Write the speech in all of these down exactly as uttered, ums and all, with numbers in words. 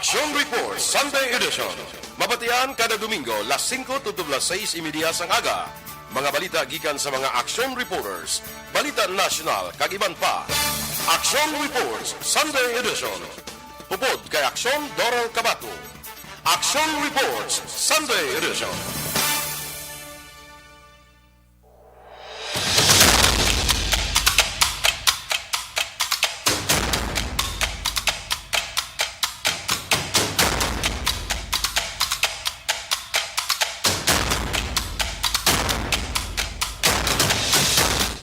Action Report Sunday Edition. Mabatian kada Domingo, las singko tubtob las sais y media sang aga. Mga balita gikan sa mga action reporters, balita nasyonal, kag iban pa. Action Reports Sunday Edition. Upod kay Action Doral Cabato. Action Reports Sunday Edition.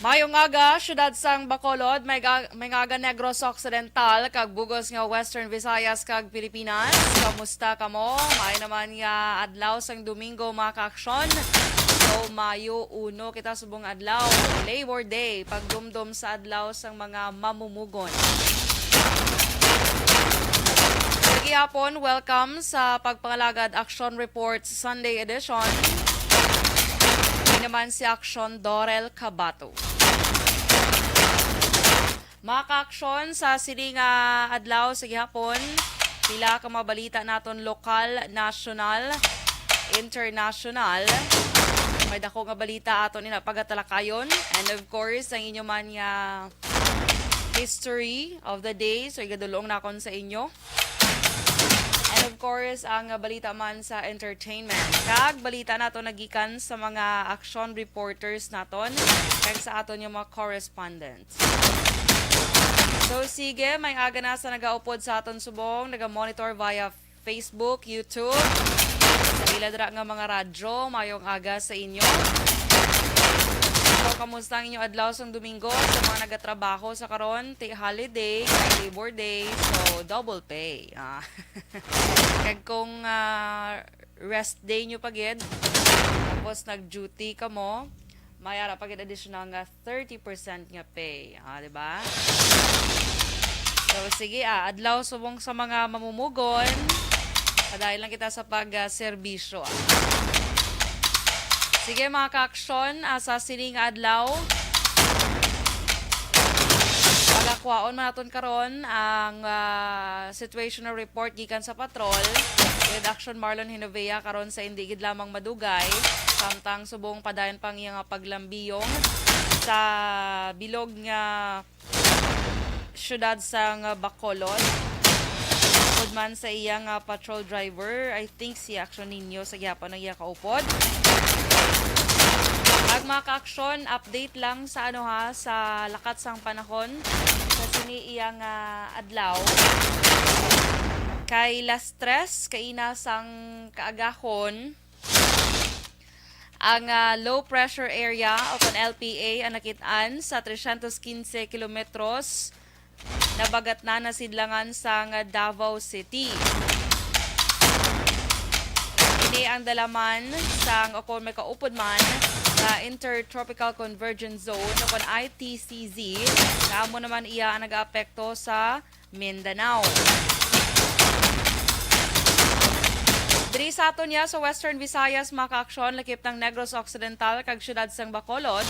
Mayong aga, siyudad sang Bacolod, may ga-, may nga aga, Negros Occidental, kag bugos nga Western Visayas kag Pilipinas. Kamusta kamo? May naman nga adlaw sang Domingo, mga kaaksyon. So, Mayo uno kita subong adlaw, Labor Day, pagdumdom sa adlaw sang mga mamumugon. Sa gihapon, welcome sa Pagpangalagad Action Report Sunday Edition. Ini naman si Action Dorel Cabato. Mga kaaksyon, sa sini nga adlaw sa gihapon, pila ka mga balita naton, lokal, nasyonal, internasyonal. May dako nga balita aton ina pagatalakayon. And of course, ang inyo man nga history of the day. So, igadulong nakon sa inyo. And of course, ang balita man sa entertainment. Kag balita naton nagikan sa mga action reporters naton kag sa aton nga mga correspondent. So, sige, may aga na sa nagaupod sa aton subong, naga-monitor via Facebook, YouTube. Sa ila dira nga mga radyo, mayong aga sa inyo. So, kamusta ang inyo adlaw sang Domingo? Sa mga nagatrabaho sa karon, ti holiday, kay Labor Day, so double pay. Ah. Kag kung, ah, rest day nyo pa gid, tapos nag-duty kamo, may ara pa gid additional nga thirty percent nga pay. Ah, di ba? So, sige, ah, adlaw subong sa mga mamumugon. Padayon lang kita sa pag, ah, serbisyo, ah. Sige, mga kaaksyon, ah, sa sini nga adlaw, pagakuhaon man naton karon ang, ah, situational report gikan sa patrol. With Action Marlon Hinovea karon sa indi gid lamang madugay, samtang subong padayon pang iya nga paglambiyong sa bilog nga siyudad sang Bacolod. Upod man sa iya nga patrol driver, I think si Action Nino sa gihapon ang iya kaupod. Ang mga kaaksyon, update lang sa ano ha, sa lakat sang panahon sa sini iya nga adlaw. Kay las tres kaina sang kaagahon, ang, ah, low pressure area o kon L P A ang nakit-an sa trescientos quince kilometros nabagatnan nga sidlangan sang Davao City. Ini ang dalaman sang, o kon may kaupod man, nga Intertropical Convergence Zone o kon I T C Z, nga amo naman iya ang nagaapekto sa Mindanao. Diri sa aton niya sa Western Visayas, mga kaaksyon, lakip ng Negros Occidental kag siyudad sang Bacolod,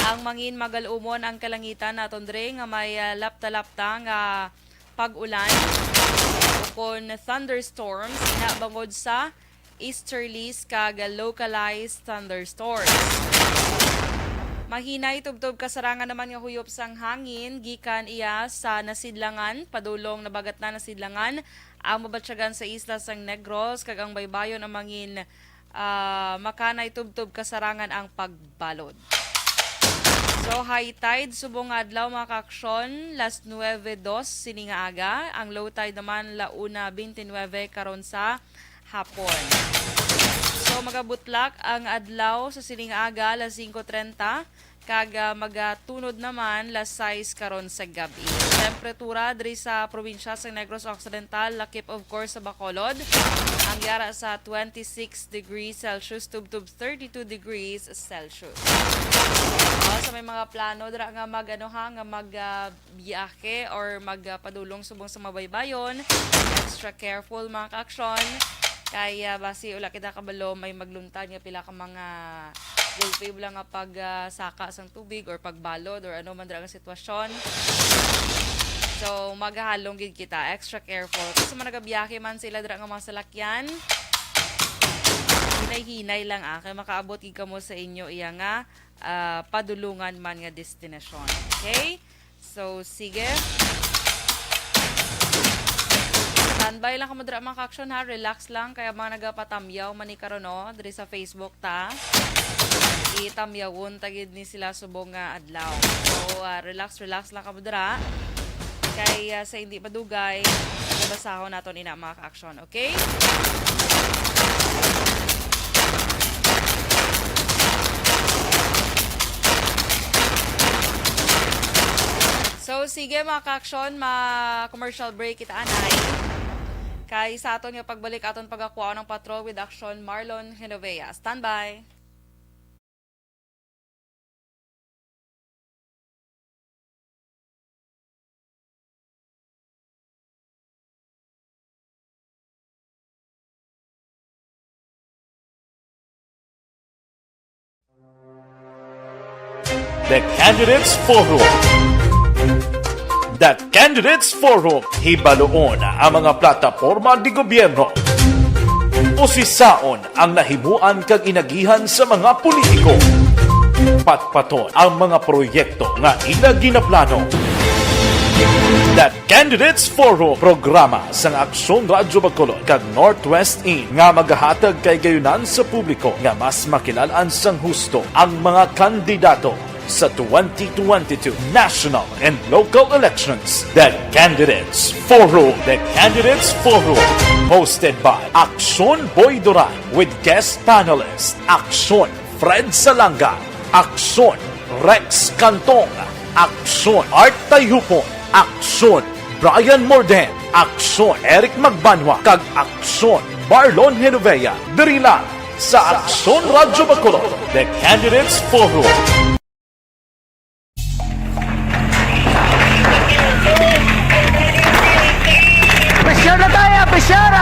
ang mangin magal-umon ang kalangitan naton diri nga may, ah, lapta-lapta nga pag-ulan o kon thunderstorms, ina bangod sa easterlies kag localized thunderstorms. Mahinay tubtob kasarangan naman nga huyop sang hangin gikan iya sa nasidlangan, padulong nabagatnan nasidlangan, ang mabatyagan sa isla sang Negros kag ang baybayon ang mangin, ah, makanay tubtob kasarangan ang pagbalod. So, high tide subong nga adlaw, mga kaaksyon, las nuebe dos sini nga aga. Ang low tide naman, la una veintinueve karon sa hapon. So, magabutlak ang adlaw sa sining aga, alas singko trenta, kag, ah, magatunod naman las sais karon sa gab-i. Temperatura diri sa probinsya sa Negros Occidental, lakip, of course, sa Bacolod, ang yara sa twenty-six degrees Celsius tubtob thirty-two degrees Celsius. Oh, sa may mga plano dira nga mag, ano, ha, nga mag, ah, biyahe or magpadulong subong sa mabaybayon, extra careful, mga kaaksyon. Kay, ah, basi wala kita kabalo, may magluntad nga pila ka mga gulpi lang nga pag, ah, saka sang tubig or pagbalod or ano man dira nga sitwasyon. So, maghalong gid kita, extra careful. Kay sa mga nagabiyahe man sila dira nga mga salakyan, hinay-hinay lang, ah, kay makaabot gid kamo sa inyo iya nga, ah, padulungan man nga destinasyon. Okay? So, sige. Standby lang kamo dira, mga ka-aksyon, ha. Relax lang, kay ang mga nagapatamyaw man ni karon, no, diri sa Facebook ta. Itamyawon ta gid ni sila subong nga adlaw. So, ah, relax, relax lang kamo dira. Kay, ah, sa hindi madugay, babasahon naton ina, mga ka-aksyon, okay? So, sige, mga ka-aksyon, ma-commercial break kita anay. Kay sa aton nga pagbalik, aton pagakuha ng patrol with Aksyon Marlon Genovea. Standby. The Candidates Forum. The Candidates Forum. Hibaluon ang mga plataporma di gobyerno. Usisaon ang nahimuan kag inagihan sa mga politiko. Patpaton ang mga proyekto nga ila ginaplano. The Candidates Forum, programa sang Aksyon Radyo Bacolod kag Northwest In nga magahatag kay gayunan sa publiko nga mas makilalan sang husto ang mga kandidato sa twenty twenty-two national and local elections. The Candidates Forum. The Candidates Forum, hosted by Aksyon Boy Duran with guest panelist Aksyon Fred Salanga, Aksyon Rex Cantong, Aksyon Art Tayhupon, Aksyon Brian Morden, Aksyon Eric Magbanwa, kag Aksyon Marlon Genovea. Diri lang sa Aksyon Radyo Bacolod, The Candidates Forum. Pressure na tayo, pressure!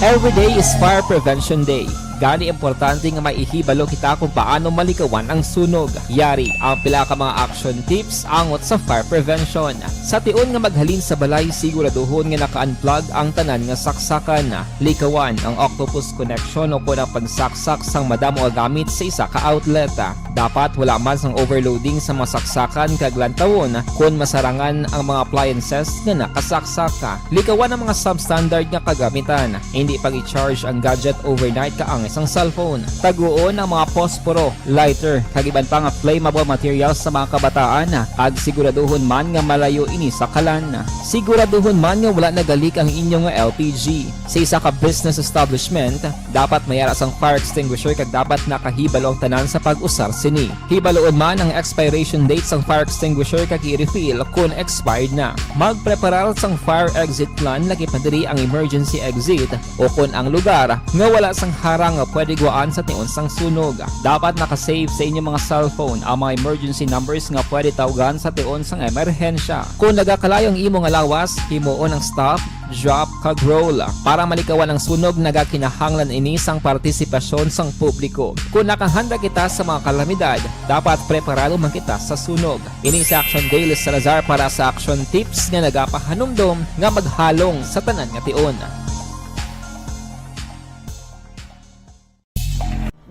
Every day is Fire Prevention Day. Gani, importante nga maihibalo kita kung paano malikawan ang sunog. Yari ang pila ka mga action tips angot sa fire prevention. Sa tion nga maghalin sa balay, siguraduhon nga naka-unplug ang tanan nga saksakan. Likawan ang octopus connection o kon ang pagsaksak sang madamo nga gamit sa isa ka outlet. Dapat wala man sang overloading sa mga saksakan kag lantawon kon masarangan ang mga appliances nga nakasaksak. Likawan ang mga substandard nga kagamitan. Hindi pag-i-charge ang gadget overnight kaangay sang cellphone. Taguon ang mga posporo, lighter, kag iban pa nga flammable materials sa mga kabataan, kag siguraduhon man nga malayo ini sa kalan. Siguraduhon man nga wala nagalik ang inyo nga L P G. Sa isa ka business establishment, dapat may ara sang fire extinguisher kag dapat nakahibalo ang tanan sa pag-usar sini. Hibaloon man ang expiration date sang fire extinguisher kag i-refill kon expired na. Magpreparar sang fire exit plan, lakip na diri ang emergency exit o kon ang lugar nga wala sang harang nga pwede guwaan sa tion sang sunog. Dapat naka-save sa inyo mga cellphone ang mga emergency numbers nga pwede tawgan sa tion sang emerhensya. Kon nagakalayo ang imo nga lawas, himuon ang stop, drop, kag roll. Para malikawan ang sunog, nagakinahanglan ini sang partisipasyon sang publiko. Kon nakahanda kita sa mga kalamidad, dapat preparado man kita sa sunog. Ini si Action Gail Salazar para sa Action Tips nga nagapahanumdom nga maghalong sa tanan nga tion.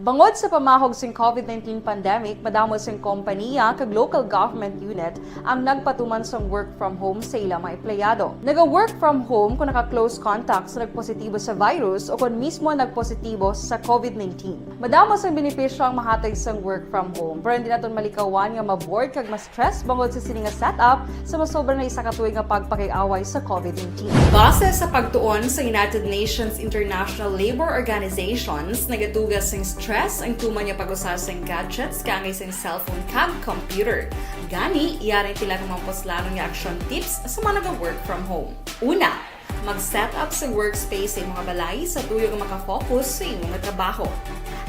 Bangod sa pamahog sing COVID nineteen pandemic, madamo sing kompaniya kag local government unit ang nagpatuman sang work from home sa ila mga empleyado. Naga-work from home kung naka-close contact sa nagpositibo sa virus o kon mismo nagpositibo sa COVID nineteen. Madamo sang benepisyo ang mahatag sang work from home, pero hindi naton malikawan nga ma-bored kag ma-stress bangod sa sini nga setup sa masobra na isa ka tuig nga pagpakig-away sa COVID nineteen. Base sa pagtuon sa United Nations International Labor Organizations, nagatuga sing stress ang tuman nga pag-usa sing gadgets kaangay sing cellphone kag computer. Gani, yari ang pila ka mga puslanon nga action tips sa mga naga-work from home. Una, mag-set up sa workspace sa imong balay sa tuyo nga maka-focus sa imong trabaho.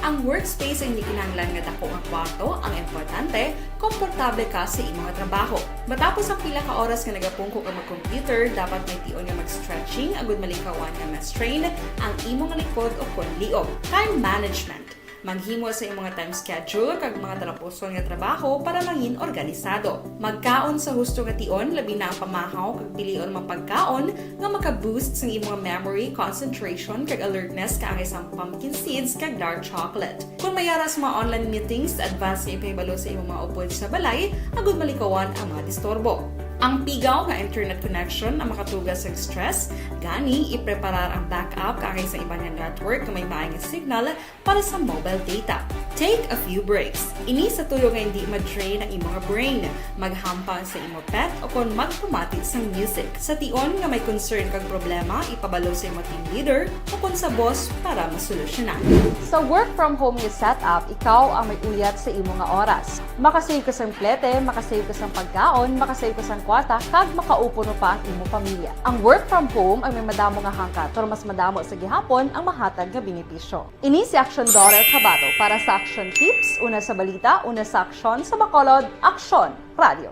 Ang workspace ay hindi kinahanglan nga dako nga kwarto, ang importante, komportable ka sa imo nga trabaho. Matapos ang pila ka oras nga nagapungko ka mag-computer, dapat may tion nga mag-stretching agud malikawan nga ma-strain ang imo nga likod o kon liog. Time management. Maghimo sa imo nga time schedule kag mga talapuson nga trabaho para mangin organisado. Magkaon sa husto nga tion, labi na ang pamahaw kag pilion mga pagkaon nga maka-boost sang imo nga memory, concentration, kag alertness kaangay sang pumpkin seeds kag dark chocolate. Kung may ara sa mga online meetings, advance nga ipahibalo sa imong mga upod sa balay agud malikawan ang mga disturbo. Ang pigaw nga internet connection ang makatuga sa stress, gani ipreparar ang backup kaangay sa iban nga network nga may maay nga signal para sa mobile data. Take a few breaks. Ini sa tuyo nga hindi ma-drain ang imong brain. Maghampang sa imo pet o kon magpamati sang music. Sa tion nga may concern kag problema, ipabalo sa imo team leader o kon sa boss para masolusyonan. Sa work from home nga setup, ikaw ang may uyat sa imo nga oras. Makasave ka sang plete, makasave ka sang pagkaon, makasave ka sang kwarta, kag makaupo pa ang imo pamilya. Ang work from home ay may madamo nga hangkat, pero mas madamo sa gihapon ang mahatag nga benepisyo. Ini si Aksyon Daughter Kabato para sa Aksyon Tips, una sa balita, una sa aksyon, sa Bacolod, Aksyon Radio.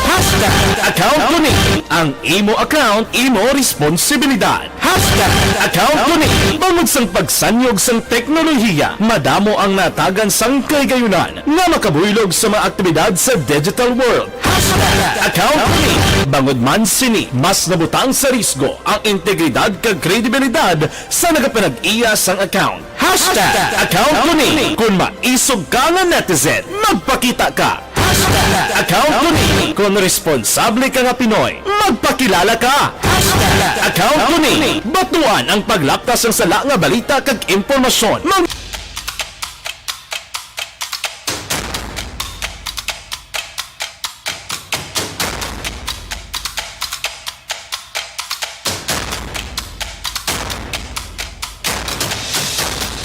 Hashtag account ko ni. Ang imo account, imo responsibilidad. Hashtag account ko ni. Bangod sang pagsanyog sang teknolohiya, madamo ang natagan sang kahigayunan nga makabuylog sa mga aktibidad sa digital world. Hashtag account ko ni. Bangod man sini, mas nabutang sa risgo ang integridad kag kredibilidad sa nagapanag-iya sang account. Hashtag account ko ni. Kung maisog ka nga netizen, magpakita ka. Hashtag account ko ni. Kung responsable ka nga Pinoy, magpakilala ka. Hashtag account ko ni. Batuan ang paglapta sang sala nga balita kag impormasyon. Mang-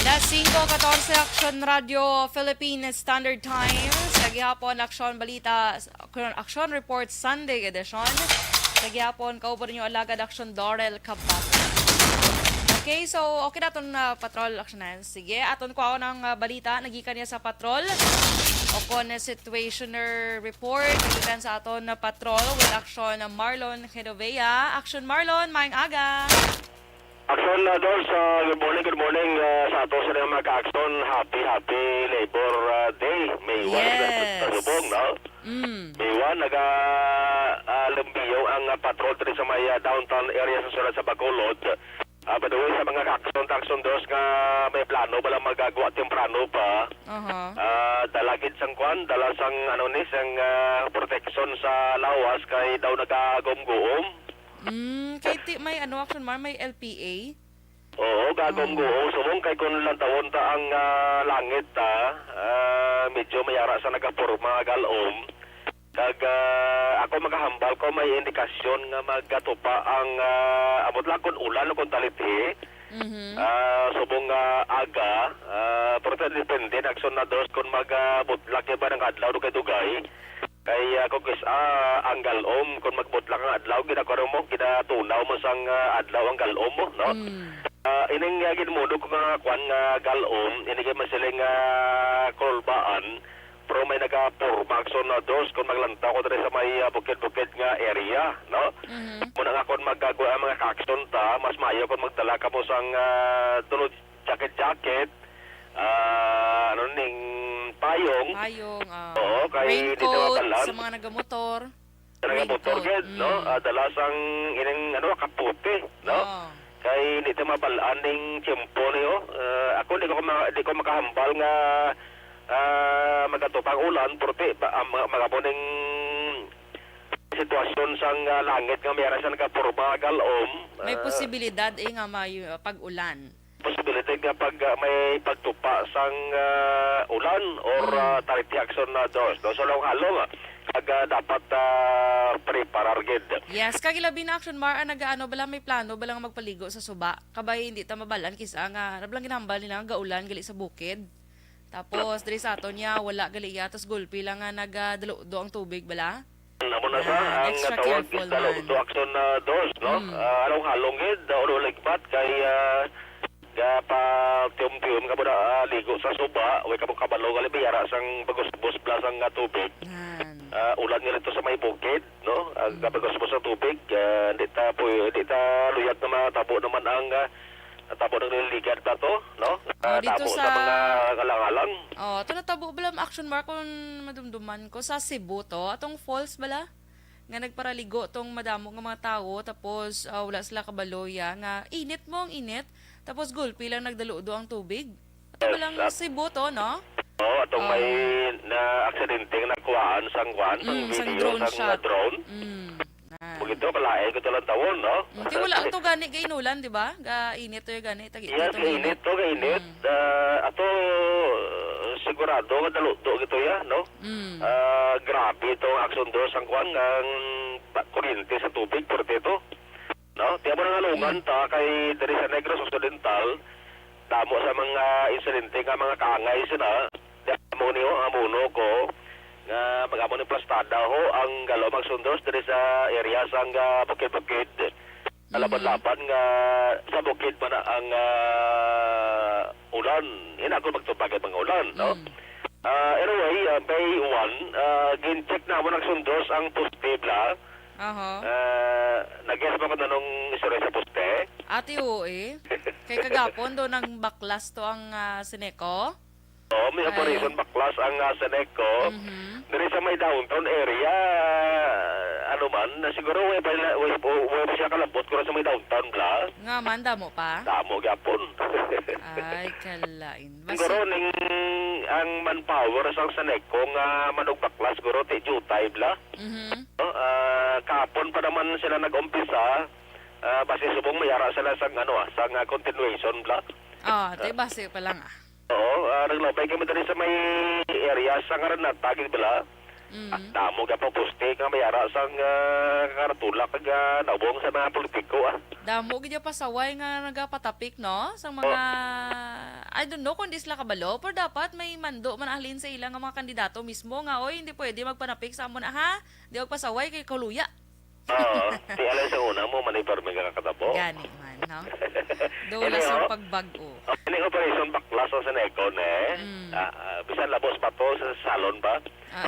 Las singko katorse, Aksyon Radio Philippine Standard Time. Sa gihapon, Aksyon Balita, Aksyon Report Sunday edition. Sa gihapon, kauban ninyo alagad Aksyon Dorel Kabat. Okay, so okay na itong uh, patrol, Aksyon Nines. Sige, aton kuhaon ang ah, balita nagikan niya sa patrol. O kon situationer report nagikan sa aton na patrol with Aksyon Marlon Genovea. Aksyon Marlon, maayong aga. Aksyon, uh, Dors, uh, good morning, good morning uh, sa ato sa mga ka-Aksyon. Happy, happy Labor uh, Day. May one Yes. Sa subong, no? Mm. May one, naga uh, lambiyo ang uh, patrol diri sa may uh, downtown area sa siyudad sa Bacolod. Ah, by the way, sa mga ka-Aksyon, ka-Aksyon Dors nga may plano bala magagawa temprano pa. Aha. Ah, dala gid sang kwan, dala sang ano ni, sang ah, protection sa lawas kay daw nagagumguom. Mm, kay ti may ano, Aksyon Mar, may L P A. Oo, gagumguom. Subong kay kung lantawon ta ang ah, langit ta, ah, medyo may ara sa nagaporma galom. Kag ah, ako makahambal ko may indikasyon nga magatupa ang ah, ambot lang kung ulan o kung talithi. Mhm. Ah, subong nga aga, ah, pero ta depende na Aksyon na Dors kung magabutlak ba ng adlaw dugay-dugay. Kay ah, kung kis ah, ang galom kung magbutlak ang adlaw, ginakuha mo, ginatunaw mo sang ah, adlaw ang galom mo, no? Mm. Ah, ining ah, ginmudog ko nga kwan nga galom, ini kay masiling ah, kulbaan, pero may nagapurma Aksyon na Dors kung maglantaw ko diri sa may ah, bukid-bukid nga area, no? Mhm. Muna nga kung magagawa ang mga ka-Aksyon ta, mas maayo kung magdala ka mo sang ah, tulo jacket-jacket, ah, ano ning payong. Payong, ah, Oo, kay di raincoat naman sa mga nagamotor. Talaga motor Raincoat, gid, no? mm. Ah, dala sang ining, ano, kapote, no? Oo. Kay di ta mabalaan ning tiyempo niyo. Ah, ako di ko ma-, di ko makahambal nga ah, magatupang ulan, purti ba, ah, mga, mga po ning sitwasyon sang ah, langit nga may ara siya nagapurma galom. May ah, posibilidad eh nga may uh, pag-ulan. Posibilidad nga pag ah, may pagtupa sang ah, ulan or Mm. ah, tarithi Aksyon na Dors, no? So, halong-halong, ah, kag ah, dapat ah, preparar gid. Yes, kag ilabi na Aksyon Mar, ah, nagaano bala, may plano bala nga magpaligo sa suba? Kabay hindi ta mabalan kisa nga nablang ginambal nila nga gaulan gali sa bukid. Tapos diri sa aton niya wala gali iya, tas gulpi lang nga nagadulo ang tubig bala. Amo na sa Ah, ang extra tawag careful is the man. Lockdown Aksyon na Dors, no? Mm. Ah, halong-halong gid, ah, ulo ligbat kay ah, Gapatiyom-tiyom ka mo na, ah, ligo sa suba, way ka mo kabalo, gali may ara sang bagusbos bala sang, ah, tubig. Nan. Ah, ulan nga dito sa may bukid, no? Ah, Mm. gabagusbos sa tubig, ah, di ta pu-, di ta luyag na matabo naman ang, ah, natabo ng liligad na to, no? Oh, Ah, dito damo sa sa mga alang-alang. Oh, ito natabo bala, Action Mark, kung madumduman ko, sa Cebu to, atong falls bala? Nga nagparaligo tong madamo nga mga tawo, tapos, ah, wala sila kabalo ya nga init mo ang init, tapos gulpi lang nagdaludo ang tubig. Ato Yes, ba lang at Cebu to, no? Oo, atong Oh. may na aksidente nga nakuhaan sang kuan, sang Mm, sang video, drone sang, ah, shot. drone. Mm. Ah. Kung ito, kalain ko talang tawon, no? Mm, kay wala to gani ga inulan, di ba? Ga init to yung gani, tag-, Yes, ito ga init init. to, ga init. Mm. Ah, ato, sigurado nga daludo gito ya, no? Mm. Ah, grabe ito ang aksyon do sang kuan, ang ba-, kuryente sa tubig, pwerte ito. No? Tiyan mo na nga lungan Mm. ta kay diri sa Negros Occidental, damo sa mga insidente nga mga kaangay sila. Di mo niyo, ang amuno ko, nga mag-amo ni plastada ho ang Galomag Sundos diri sa area sang, ah, bukid-bukid. Mm. Laban-laban nga sa bukid man ang, ah, ulan. Ina ko magtubag ang mga ulan, no? Mm. Ah, anyway, ah, May one, ah, gin-check na mo nagsundos ang poste bla. Aha. Ah, nag-guess mo kung anong istorya sa poste? Ati, oo eh. Kay kagapon, doon ang baklas to ang, ah, Seneco. Oo, may Ay. operation baklas ang, ah, Seneco. Mhm. Diri sa may downtown area, ano man, na siguro way pa, way, way, way pa siya kalabot kung sa may downtown bla. Nga man, damo pa? Damo gyapon. Ay, kalain. Basi- Siguro ning ang manpower sang Seneco nga manugbaklas, siguro ti jutay bla. Mhm. No? Ah, kahapon pa naman sila nag-umpisa, ah, basi subong may ara sila sang, ano, ah, sang, ah, continuation bla. Ah, Ah. tay basi pa lang, ah. Oo, ah, naglabay kami diri sa may area sa Ngaranata, gid bala. Mm. At damo ka pa poste nga may ara sang, ah, karatula kag, ah, nawong sa mga politiko, ah. Damo gid yung pasaway nga nagapatapik, no? Sa mga, Oh. I don't know kung di sila kabalo, pero dapat may mando man halin sa ila nga mga kandidato mismo nga, "Oy, hindi pwede magpanapik sa amo na, ha? Di magpasaway kay kaluya." Oo, ti alay sa una mo, man ay parang may kakatabo. Gani man, no? Daw Ini, lang sa oh. pagbag-o. Oh, ini operation baklas sa Seneco, ne? Mm. Ah, ah, bisan labos pa to sa salon ba? Ah.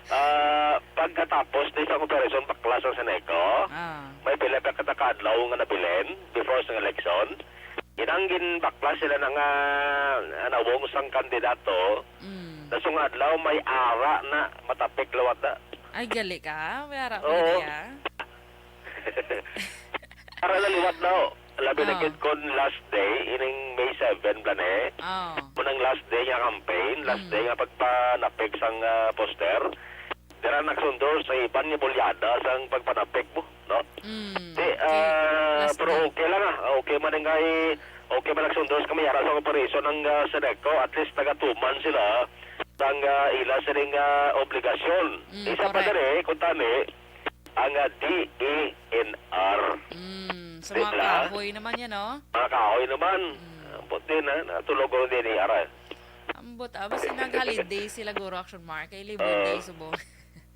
Ah, pagkatapos ni sa operation baklas sa Seneco, Ah. may pila ka kadlaw nga nabilin before sa election. Inang ginbaklas sila na nga, ah, nawong sang kandidato, Mm. na sungadlaw may ara na matapik liwat na. Ay, gali ka. May ara Oo. Mo na ya. Ara na liwat na, oh. Labi na Oh. gid kon last day, ining May seven bla ni. Oh. Munang last day nga campaign, last Mm. day nga pagpanapik sang, ah, poster. Dira nagsundo sa iban nga bulyada sang pagpanapik mo, no? Mm, Di, okay. ah, Last pero day. Okay lang, ah. Okay man ang kay, okay man nagsundo sa kamay ara sa operasyon ang, ah, Seneco. At least nagatuman sila sang, ah, ila sining, ah, obligasyon. Mm, Isa pa correct. Diri, kung tani, ang, ah, D E N R. Mm, sa Di mga ba? Kahoy naman yan, no? Mga kahoy naman. Mm. Ang puti na, natulog ko din ni Ara. Ambot, ah, basi nag-holiday sila, guro, Action Mark. Kay Labor Oo. Day, subong.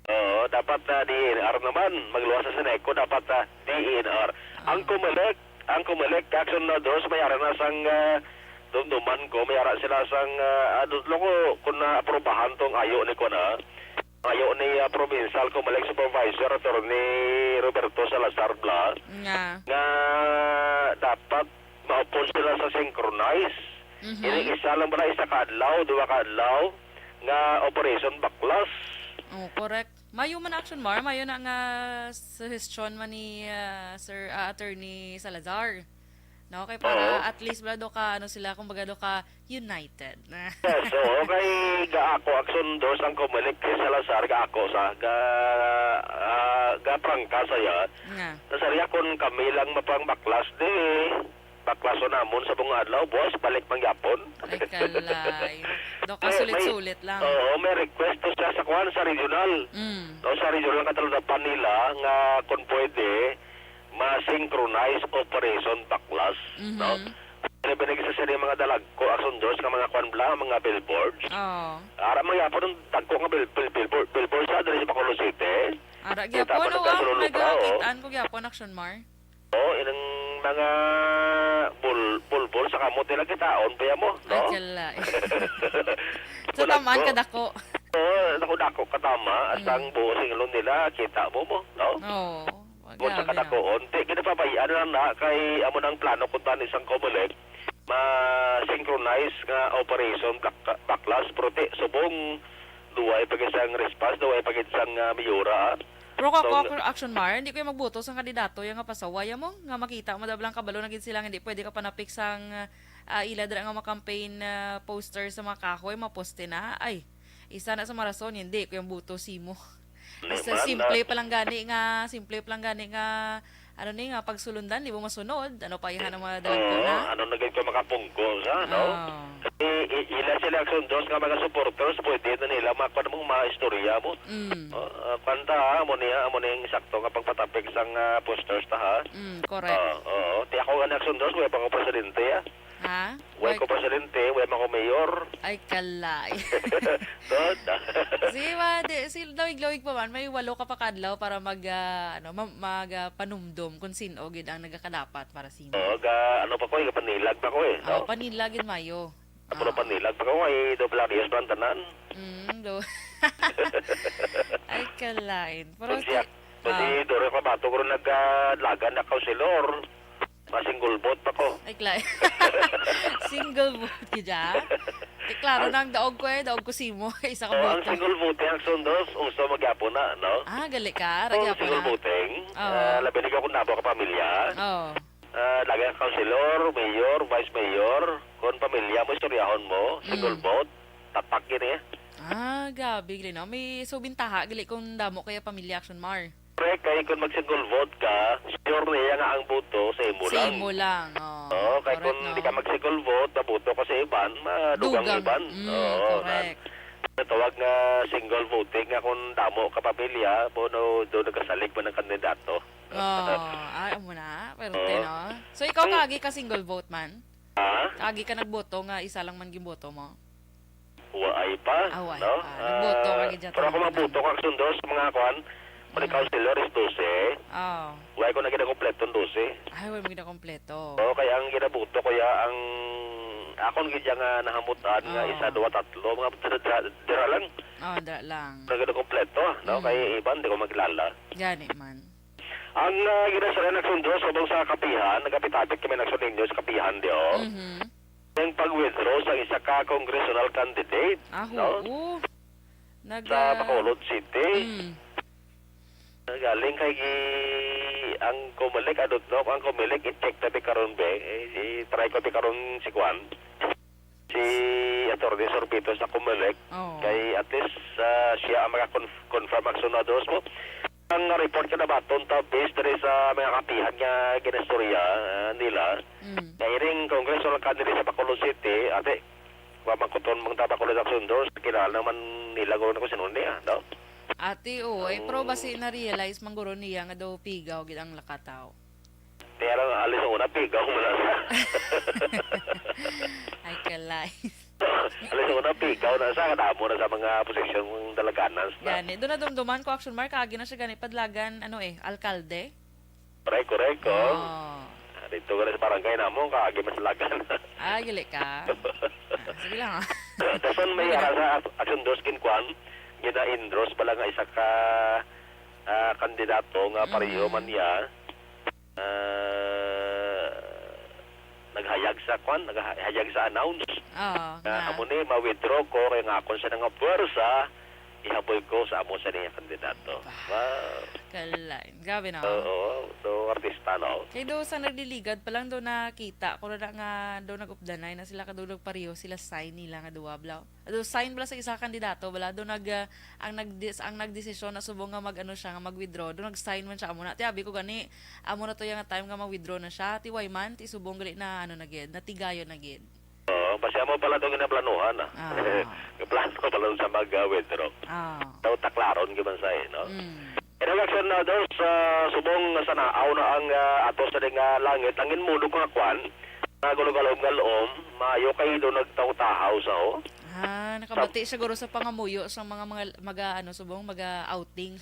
Oo, dapat na D E N R naman. Magluwas sa Seneco, dapat na D E N R. Ang Ah. Comelec, ang Comelec, Action na dos, may ara na sang, ah, dumduman ko, may ara sila sang, ah, ah, dutlo ko kung naaprobahan tong ayo ni kuan, ah. Ayo ni, ah, Provincial Comelec Supervisor, Attorney Roberto Salazar Bla, Nga. nga dapat maupod sila sa synchronize. Mhm. Ini isa lang ba na isa ka adlaw, duha ka adlaw nga operation baklas? Oh, correct. Mayo man, Action Mar, mayo na nga suggestion man ni, ah, Sir, ah, Attorney Salazar. No, kay para Oo. at least bala do ka, ano sila, kumbaga do ka united. Yes, oo, kay gaako aksundo sang Comelec kay Salazar, gaako sa, ga, ah, gaprangka saya. Nga. Sa sarya, kun kami lang mapangbaklas, di baklason namon sa mga adlaw, buwas balik mangyapon. Ay, kalay. Do ka May, may, sulit-sulit lang. Oo, may request to siya sa kuwan, sa regional. Mm. No, sa regional nga taludapan nila nga kung pwede, ma-synchronize operation baklas, Mhm. no? Pwede ba nagsasabi mga dalagko, aksyon dos nga mga kuwan bla, mga billboards? Oo. Ara mangyapon ang dagko nga bill-, bill-, billboard, billboard sa diri sa Bacolod City. Ara Kita gyapon, pa oh, nagkasulod ang pa, oh. Nagakitaan ko gyapon, Action Mar. Oh, inang mga bul-, bulbol Sa kamot nila kitaon pa ya mo, Ay, no? Kala. Sa Wala tamaan ko. Kadako. Oo, dako-dako katama, hasta Mm. ang buhos sing ilong nila, kita mo mo, no? Oo, Kung sa grabe, no? Kadakuon, di, ginapabayaan lang na kay amo nang plano kung tani sang Comelec, ma-synchronize nga operation bak-, baklas, pero ti, subong, duway pa gid sang response, duway pa gid sang, ah, miyura, ah. Pero ka So, ako, Action Mar, hindi ko yung magbuto sa kandidato yung nga pasaway mo, nga makita mo dablang kabalo na gid sila, nga hindi pwede ka panapik sang, ah, ila dira nga mga campaign, ah, poster sa mga kahoy, mga poste na. Ay, isa na sa mga rason, hindi ko yung buto simo. Ano Sa man, simple ah? pa lang gani nga, simple pa lang gani nga, ano ni, nga pagsulundan, di mo masunod. Ano pa ihan ang mga dalagko Oo, na? Ano na gid ka makapungko sa, no? Oo. Kasi i-, ila sila Action Dos nga mga supporters, pwede na nila makuha mong mga istorya mo. Mm. Oh, ah, kanta, ha? Amo niya, amo niya yung sakto nga pagpatapik sang, ah, posters ta, ha? Mm, correct. Oo, oo. Ti ako nga ni Action Dos, wala pa ko presidente, ha? Ha? Wala Wag ko presidente, wala man ko mayor. Ay, kalay. Good. Sige, ma, di, si lawig-lawig pa man, may walo ka pa kadlaw para mag, ah, ano, ma-, mag, ah, panumdom kung sino gid ang nagakadapat para sa imo. Oo, ga, ano pa ko, eh, panilag pa ko, eh, Oh, no? Panilag gid mayo. Ako na Ah. Panilag pa ko, ay, double ayos man tanan. Mm, do. Ay, kalain. Pero Kung si, siya, kung si ah. Doro Clabato, kung nagkalagan na councilor, ma-single vote pa ko. Ay, kalain. Single vote ka dyan? Di, klaro Ang na ang daog ko eh. Daog ko simo. Isa ka Oh, ang boto. Single voting, ang sundos, uso magyapon na, no? Ah, gali ka. Kung Ragyapon single na. Voting, Oo. Ah, labi na kung nabo ka pamilya. Oo. Ah, lagi ang councilor, mayor, vice mayor, kung pamilya mo, istoryahon mo, single Mm. vote, tatak yun eh. Ah, grabe, gali, no? May subintaha, gali, kung damo kaya pamilya Action Mar. Correct, kay kung mag-single vote ka, sure niya nga ang boto sa imo Sa lang. Imo lang, oh. Oo, kay Correct, kung no? Di ka mag-single vote, maboto ka sa iban, madugang Dugang. Iban. Mm, oo, correct. Na, natawag nga single voting nga kung damo ka pamilya, bono, do nagkasalig man ang kandidato. Oh, ah, amo na. Perte, Oo. No? So, ikaw, Ang kaagi ka single vote man? Ha? Kaagi ka nagboto nga isa lang man ginboto mo? Waay pa, Ah, waay no? pa. Nagboto ka Ah, gid dyan pero ako talaga. Magboto ka sundo sa mga kwan, mga Mm. councilor is dose. Oh. Waay ko na ginakompleto ang dose. Ay, waay mo ginakompleto. Oo, kaya ang ginaboto ko ya ang akon gid ya nga nahamutan nga Ah. Isa, duwa, tatlo, mga dira, dira, dira lang. Oh, dira lang. Na ginakompleto, no? Mm. Kay iban, di ko magkilala. Gani man. Ang, ah, ginasarya nagsundo subong sa kapihan, nagapitapit kami nagsuninyo sa kapihan, di, oh. Mhm. Ang pag-withdraw sa isa ka congressional candidate, Ah, no? Oo. Nag, Sa ah, Bacolod City. Mm. Galing kay gi-, ang Comelec, adot, no? Ang Comelec, i-check na bi karon, be. Eh, i-try ko bi karon si Kwan. Si Attorney Sorbito sa Comelec, Oo. Kay at least, ah, siya ang maka-conf-, confirm ang sunados mo. Ang report ka na baton ta based diri sa mga kapihan nga ginastorya, ah, nila. Mm. Kay ring congressional candidate sa Bacolod City, ate, wa man kuton mong ta Bacolod Action Doors, kilala naman nila guro na kung sino niya, no? Ate, oy, Ang pero basi na-realize man guro niya nga daw pigaw gid ang lakataw. Pero alis ang una, pigaw mo na sa. Ay, kalay. Alis ang una, pigaw na sa, kadamo na sa mga posisyon ng dalaganan sa. Gani, doon na dumduman ko, Action Mark, agi na siya gani, padlagan, ano eh, alkalde? Correct, correct, oh. Oh. Ah, dito ka na sa barangay namon, kaagi mas lagan. Ah, gali ka. Ah, sige lang, ah. Dason may Ano na? Ara sa Action Doors, Ginkuan, gina-endorse pala nga isa ka, ah, kandidato nga pareho Mm. man niya. Ah, naghayag sa kwan, naghayag sa announce. Oo, Nga nga. amo ni, ma-withdraw ko, kay nga akon siya nga puwersa, ihaboy ko sa amo sa niya kandidato. Bah, Wow. Kalain. Grabe, no? Oo, do artista, no? Kay do sa nagliligad pa lang do nakita ko na nga do nag-updanay na sila kadulog pareho sila sign nila nga duwa, bla. Do sign bala sa isa ka kandidato, bala do nag, ah, ang nagdis-, ang nagdesisyon na subong nga mag-ano siya, nga mag-withdraw, do nag-sign man siya amo na. Ti abi ko gani, amo na to yung time nga mag-withdraw na siya. Ti way man, ti subong gali na ano na gid, natigayon na gid. Oo, basta mo pala itong ginaplanuhan, ah. Ah. Plano pala sa mag-withdraw. Ah. Daw taklaron, giman sa, eh, no? Mm. Election na daw sa subong nga sa naaw na ang, ah, ato sa ding, ah, langit. Ang inmuno ko nga kwan, nga gulong-galom-galom, maayo kay do nagtaw-tahaw sa, oh. Ah, nakabati Sa siguro sa pangamuyo sa mga, mga, maga, ano, subong, maga-outing.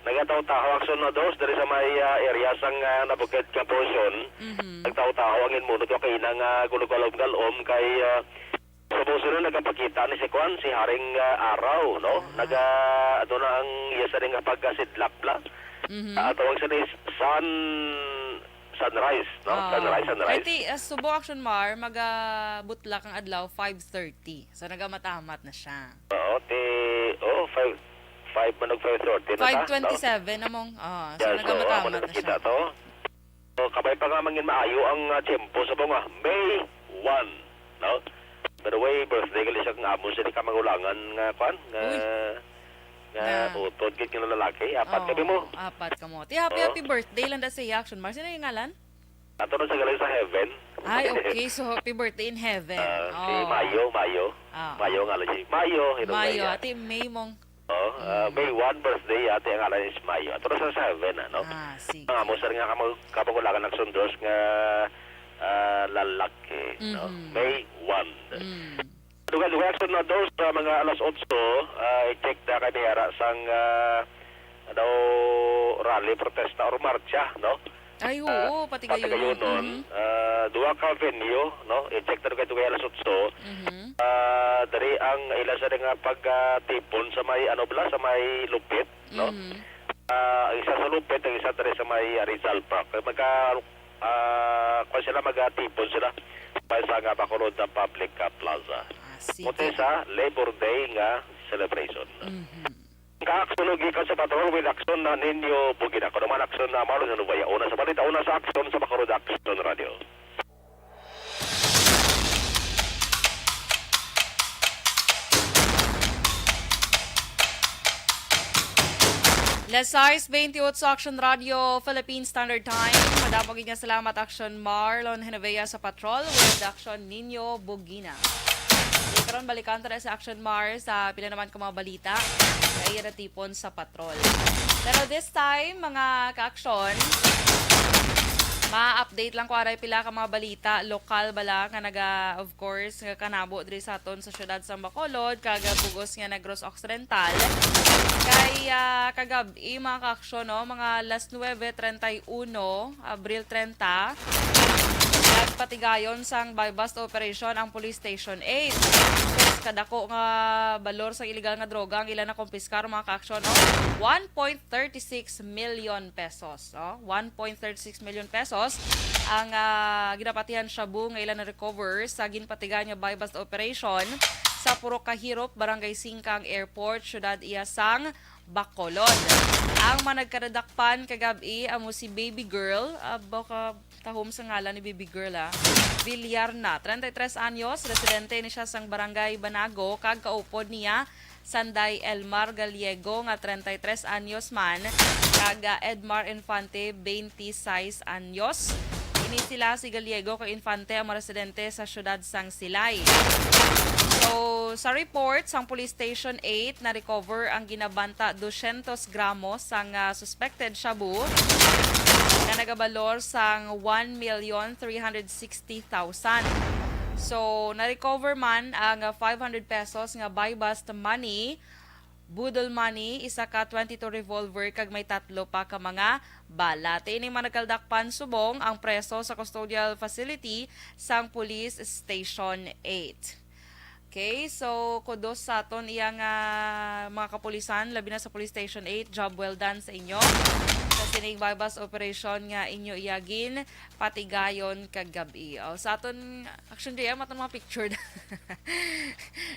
Nagataw-tahaw action na dos diri sa may, ah, area sang, ah, Nabukid nga portion. Mhm. Nagtaw-tahaw ang inmunot ko kaina nga gulog-alog galom kay, ah, sa puso na nagapakita ni si Kwan, si Haring, ah, Araw, no? Ah. Naga, ano na ang iya sa nga pagkasidlak bla? Mhm. Ah, tawag sa ni Sun, Sunrise, no? Ah. Sunrise, Sunrise. Kay ti, ah, Subo Action Mar, magabutlak ang adlaw, five thirty. So, nagamamat-amat na siya. Oo, ti, oh, five, five man og five thirty na ta, no? Five twenty-seven na mong, ah, so, yes, so, amo nagamamat-amat na na kita siya. To. So, kabay pa nga mangin maayo ang, ah, tiyempo sa mga May one, no? By the way, birthday gali siya kang amo sini ka mangulangan nga, kwan, nga, Uy. Nga Nga utod gid nga lalaki. Apat Oo, kami mo. Apat kamo. Ti, happy, Oo. Happy birthday lang da sa iya, Action Mar. Sino yung ngalan? Ato na sa galing sa heaven. Ay, okay. So, happy birthday in heaven. Ah, si Oo. Mayo, Mayo. Oo. Mayo nga lang si Mayo, Hinong Mayo, Maya. Ate May mong Oh, ah, Mm. May one birthday, ate, ang ngalan is Mayo. Ato na sa seven, ano? Ah, sige. Mga amo, sir, nga kamag-, kamag-ulangan nagsundos nga, ah, lalaki, no? Mhm. May one. Mm. Dugay-dugay action na daw sa mga alas otso, ah, i-check na kay may ara sang, ah, daw rally, protesta, or marcha, no? Ay, Ah, oo, patigayonon. Patigayonon, Mhm. ah, duha ka venue, no? I-check na dugay-dugay alas otso. Mhm. Ah, diri ang ila sa nga pagtipon sa may, ano bala, sa may Lupit, no? Mhm. Ah, ang isa sa Lupit, ang isa diri sa may, ah, Rizal Park. Kaya magka-, ah, kwan sila, magtipon sila pa sa nga Bacolod na public, ah, plaza. Ah, sige. Puti sa Labor Day nga celebration. Mhm. Ang aksyon gikan sa patrol with action na ninyo, bugi na. Kuno man aksyon na Marlon Nubaya. Una sa balita, una sa aksyon sa Bacolod Action Radio. Las sais bentiocho sa Action Radio, Philippine Standard Time. Madamo gid nga salamat, Action Marlon Genovea sa patrol with action ninyo, Bugina. Karon, balikan ta na sa Action Mar sa pila naman ka mga balita nga iya natipon sa patrol. Pero this time, mga ka-aksyon, ma-update lang ko aray pila ka mga balita lokal bala nga naga, of course, nga kanabo diri sa aton sa siyudad sa Bacolod, kag bug-os nga Negros Occidental. Kay, ah, kagab-i, mga ka-aksyon, no, mga las nuebe treinta y uno, Abril treinta, nagpatigayon sang buy-bust operation ang Police Station eight. Sus, kadako nga balor sang iligal nga droga ang ila nakumpiskar, mga ka-aksyon, no? One point thirty-six million pesos, no? One point thirty-six million pesos ang, ah, ginapatihan shabu nga ila na-recover sa ginpatigayon nga buy-bust operation sa Purok Kahirop, Barangay Singkang Airport, Siyudad iya sang Bacolod. Ang mga nagkadadakpan kagab-i amo si Baby Girl, ah, baka tahom sa ngalan ni Baby Girl, ah. Villarna, treinta y tres anyos, residente ni siya sang Barangay Banago, kag kaupod niya, Sanday Elmar Gallego, nga treinta y tres anyos man, kag, ah, Edmar Infante, twenty-sais anyos. Ini sila si Gallego kag Infante ang mga residente sa siyudad sang Silay. So, sa report sang Police Station eight, na-recover ang ginabanta dosyentos gramo sang, ah, suspected shabu nga nagabalor sang one million three hundred sixty thousand. So, na-recover man ang, ah, five hundred pesos nga buy-bust money, boodle money, isa ka twenty-two revolver, kag may tatlo pa ka mga bala. Ti ining mga nagkadadakpan subong ang preso sa custodial facility sang Police Station eight. Okay, so kudos sa aton iya nga mga kapulisan, labi na sa Police Station eight, job well done sa inyo sa sining buy-bust operation nga inyo iya ginpatigayon kagab-i. O, sa aton action, J M, aton mga picture.